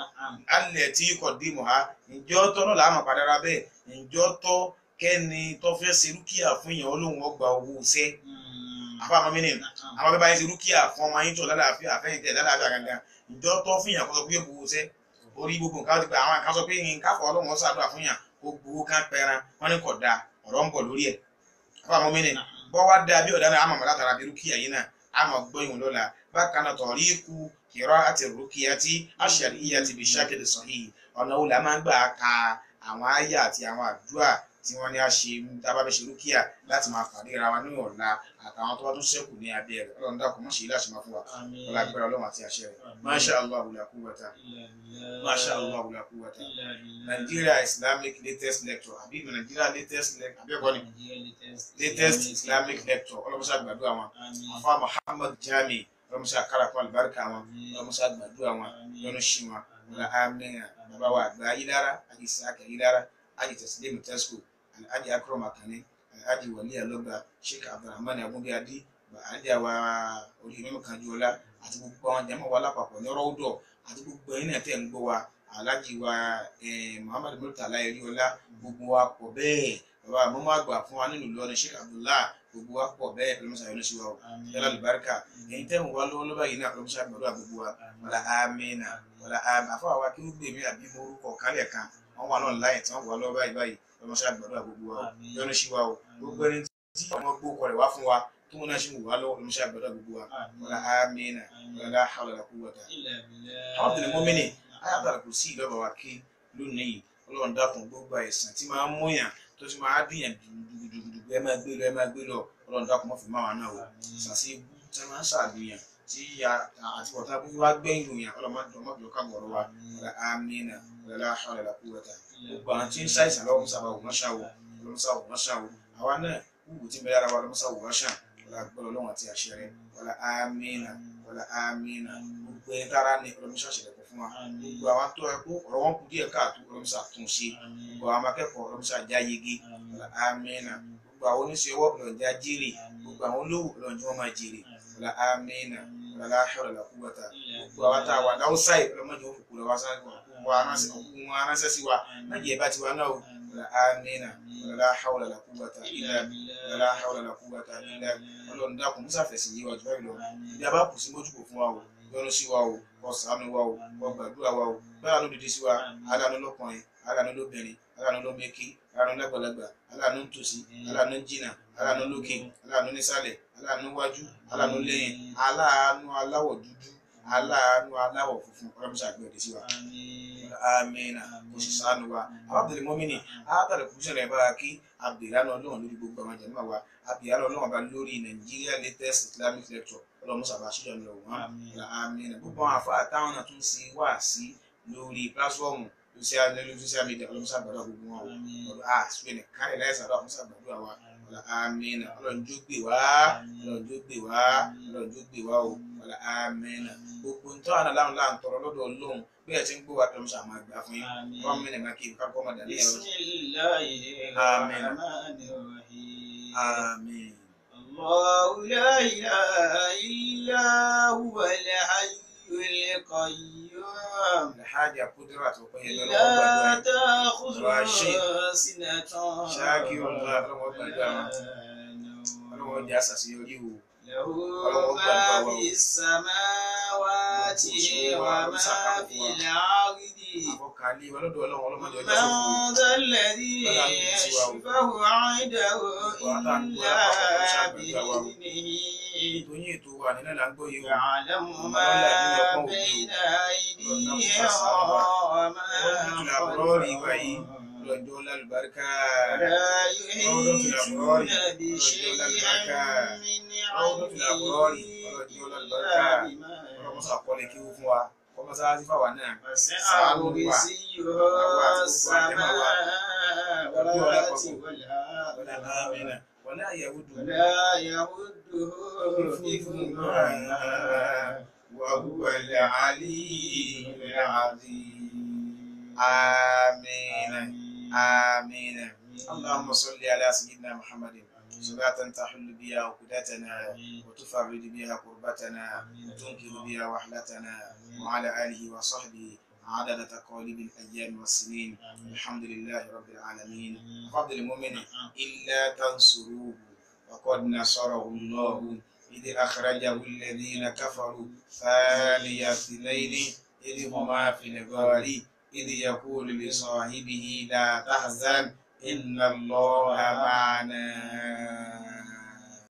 alẹ̀ tí kò dé mọ̀ ha. Ǹjọ́ tọ́ lọ́la a máa padà ra bẹ́ẹ̀. Ǹjọ́ tọ́ kẹ́ni tó fẹ́ ṣe rúkìá fún yẹn olóhùn ọgbà owó iṣẹ́. Àfa àmọ́ mi ni àwọn bẹ́ẹ̀ bá yẹn ṣe rúkìá fún ọmọ yín tó lálàáfíà àfẹ́yìntẹ̀ lálàáfíà gangan, ǹjọ́ tọ́ fún yàn kó sọ pé yóò gbowó sẹ́ orí gbogbo nǹkan ti gba àwọn kan sọ pé nǹkan fọ ọlọ́run ṣàdúrà fún yàn kó gbowó kan pẹran wọn ní kò da, ọ̀rọ̀ ń bọ̀ lórí ẹ̀. Àfa àmọ́ mi ni bọ́ wá da bí ọ̀dà náà àmọ̀ látara bí rúkìá yìí náà àmọ̀ gbọ́ ìwọ̀n lọ́la. Bákan náà tọ̀rí ikú kìrọ́ àti rúkìá tí àṣàríyà ti fi ṣákìlì sọ̀hí, ọ̀nà wo la máa ń gbà ka àwọn àyà àti àwọn àdúrà tí wọ́n ní a ṣe tá a bá fẹ́ ṣe rúkìá láti máa pàdé ra wa ní ọ̀la àtàwọn tó bá tún ṣẹ́kù ní abẹ́ rẹ̀. Ọlọ́run dákun má ṣe ilé àṣemá fún wa, ọlá agbára Ọlọ́run àti àṣẹ rẹ̀. Masha Allah la quwwata, Masha Allah la quwwata. Nigeria Islamic latest lecture àbí Nigeria latest lecture àbí ẹ̀kọ́ ni latest Islamic lecture. Ọlọ́mọṣẹ́ àgbàdua wọn, afa Muhammad Jami, ọlọ́mọṣẹ́ àkàràkọ́ àlùbáríkà wọn, ọlọ́mọṣẹ́ àgbàdua wọn lọ́nu ṣí wọn. Ọlá amínà bàbá wa àgbà ayélujára àti ìsàkè ayélujára àti tẹ̀sílẹ̀mù tẹ́síkò, alhaji Akram Akànnì, alhaji Wali Alọgba, Sheikh Abdulrahman Agunbíadé, alhaji àwa orí mímú Kanjuọlá àti gbogbo àwọn jàmá wa lápapọ̀ ní rọ́ọ̀dọ̀ àti gbogbo ẹ̀yin náà tẹ̀ ń gbọ́ wa, alhaji wa Muhammad Murtala Eriola, gbogbo wa pọ̀ bẹ́ẹ̀. Bàbá àmọ́mọ́ àgbà fún wa nínú Ìlọrin Sheikh Abdullah, gbogbo wa pọ̀ bẹ́ẹ̀. Ọlọ́mọṣà yọ́nú sí wa o, yálà àlùbáríkà ẹ̀yin tẹ́ ń wá lọ́wọ́lọ́wọ́ yìí náà, ọlọ́mọṣà gbọ́dọ̀ gbogbo wa. Wàlá amínà wàlá amínà. Àfọwọ́ wa kí ó gbèmí àbí mo orúkọ kálẹ̀ kan wọ́n wà náà láyìn tí wọ́n wà lọ́wọ́ báyìí báyìí. Ọlọ́mọṣà gbọ́dọ̀ gbogbo wa o, yọ́nú sí wa o. Gbogbo ẹni tí wọ́n gbó kọ rẹ̀ wá fún wa tó wọn náà ṣe wù wá lọ́wọ́, ọlọ́mọṣà gbọ́dọ̀ gbogbo wa. Wàlá amínà wàlá hawla wala quwwata. Abdul Mumini ayatul kursi ìlọ́ba wa kí lónìí. Ọlọ́run dákun gbogbo àìsàn tí máa ń múyàn tó ti máa dìyàn dùdùdùdù ẹ máa gbé lọ ẹ máa gbé lọ, Ọlọ́run dákun má fi máa wà náà o. Sàṣì tí máa ń ṣàdùyàn tí àti wọ̀tá bí wá gbẹ̀yìn yàn, ọlọ́mọdé ká gbọ̀rọ̀ wa. Wàlá amínà wàlá hawla wala quwwata. Gbogbo àwọn tí ń ṣàìsàn lọ́wọ́ mọ́sá wò wọ́n ṣàn o, ọlọ́mọsá wò wọ́n ṣàn o. Àwa náà wúwo tí ń bẹ lára wa, ọlọ́mọsá wò wọ́n ṣàn. Wàlá gbọ́dọ̀ Ọlọ́run àti àṣẹ rẹ̀. Wàlá amínà wàlá amínà. Gbogbo ẹni tára ní ọlọ́mọsá ṣẹlẹ̀kọ̀ fún wa. Gbogbo àwọn tó ẹkú ọ̀rọ̀ wọn kú díẹ̀ káàtó, ọlọ́mọsá tún ṣe. Gbogbo àwọn akẹ́kọ̀ọ́ ọlọ́mọsá já yege. Wàlá amínà. Gbogbo àwọn oníṣẹ́ ọwọ́ ọlọ́njá jèrè. Gbogbo àwọn olówó ọlọ́njá wọn máa jèrè. Wàlá amínà wàlá hawla wala quwwata. Gbogbo àwọn tá a wà láwùsáì ọlọ́mọdé wọn kúkú lọ́wọ́ wọn ránṣẹ́ sí wa májè bá tiwa náà o. Wàlá amínà wàlá hawla wala quwwata illa wàlá hawla wala quwwata illa. Ọlọ́run dákun musa fẹ̀sìn yé wa jù báyìí lọ. Ibi a bá kù sí mójúkò fún wa o, yọ́nú sí wa o, kó ṣàánú wa o, kó gbàdúrà wa o. Báyà ló dìde sí wa, aláàánú lọ́kùnrin, aláàánú lóbìnrin, aláàánú lọ́mẹ́kí, aláàánú lágbàlagbà, aláàánú nítòsí, aláàánú jìnnà, aláàánú lókè, aláàánú nísàlẹ̀, aláàánú wájú, aláàánú lẹ́yìn, aláàánú aláwọ̀ dúdú, aláàánú aláwọ̀ funfun, ọlọ́mọṣà gbé ọdẹ sí wa. Amínà kò sì ṣàánú wa. Abdul Mumini àtàlẹ̀ kùsùn rẹ̀ bára kí abdulhanu ọlọ́run lórí gbogbo àwọn jàmáà wa, abdulhanu ọlọ́run bá lórí Nigeria latest Islamic lecture, ọlọ́mọṣà bá ṣíjọ lọ wọ́n. Amínà gbogbo àwọn àfáà táwọn náà tún ṣe wá sí lórí pílásífọ́ọ̀mù social media, ọlọ́mọṣà gbàdúrà gbogbo wọn o. Àṣùwẹ̀ nìkan rẹ̀ láìsàn ọlọ́mọṣà gbàdúrà wa. Amínà ọlọ́run jó gbè wá, ọlọ́run jó gbè wá, ọlọ́run jó gbè wá o. Amínà gbogbo ntọ́ àná láwọn là ń tọrọ lọ́dọ̀ Ọlọ́run bí ẹ ti ń gbọ́ wa ọlọ́mọṣà máa gbà fún yín. Wọ́n mẹ́rin máa kí n kápọ́ máa dàní ẹ̀rọ. Bismillahirrahmanirrahim. Àmín. Allahu la ilaha illa huwal hayyul qayyum. Alhaja Kudirat Ọpẹ́yẹmí, ọlọ́wọ́ gbàdúrà لا yìí. تأخذه سنة Ṣáàkìrùlá, ọlọ́wọ́ gbàdúrà wọn. ولا نوم. Ọlọ́wọ́ jẹ́ àṣàṣeyọrí o. له Ọlọ́wọ́ ما gbàdúrà wa في o. السماوات وما في الأرض. Àfọkànlé wa lọ́dọ̀ Ọlọ́run, ọlọ́mọdé ọjọ́ sófo. من ذا الذي يشفع عنده إلا بإذنه. Ètò yín, ètò wa nínú là ń gbọ́ yìí o. يعلم ما بين أيديهم وما خلفهم. Lọ́jọ́ lálùbáríkà. ولا يحيطون بشيء من علمه إلا بما Ọlọ́mọsà kọ́lé kí ó fún wa, kọ́mọ́sá sí fáwa náà. وسع كرسيه السماوات Wala والأرض. amina wala yahudu ولا يؤده حفظهما wa huwa al-aliyyul azim. Amina amina. اللهم صل على سيدنا محمد صلاة تحل بها عقدتنا وتفرج بها كربتنا وتنقذ بها وحلتنا وعلى آله وصحبه عدد تقاليب الأيام والسنين. الحمد لله رب العالمين. فضل المؤمن إلا تنصروه وقد نصره الله إذ أخرجه الذين كفروا ثاني اثنين إذ هما في الغار إذ يقول لصاحبه لا تحزن إن الله معنا.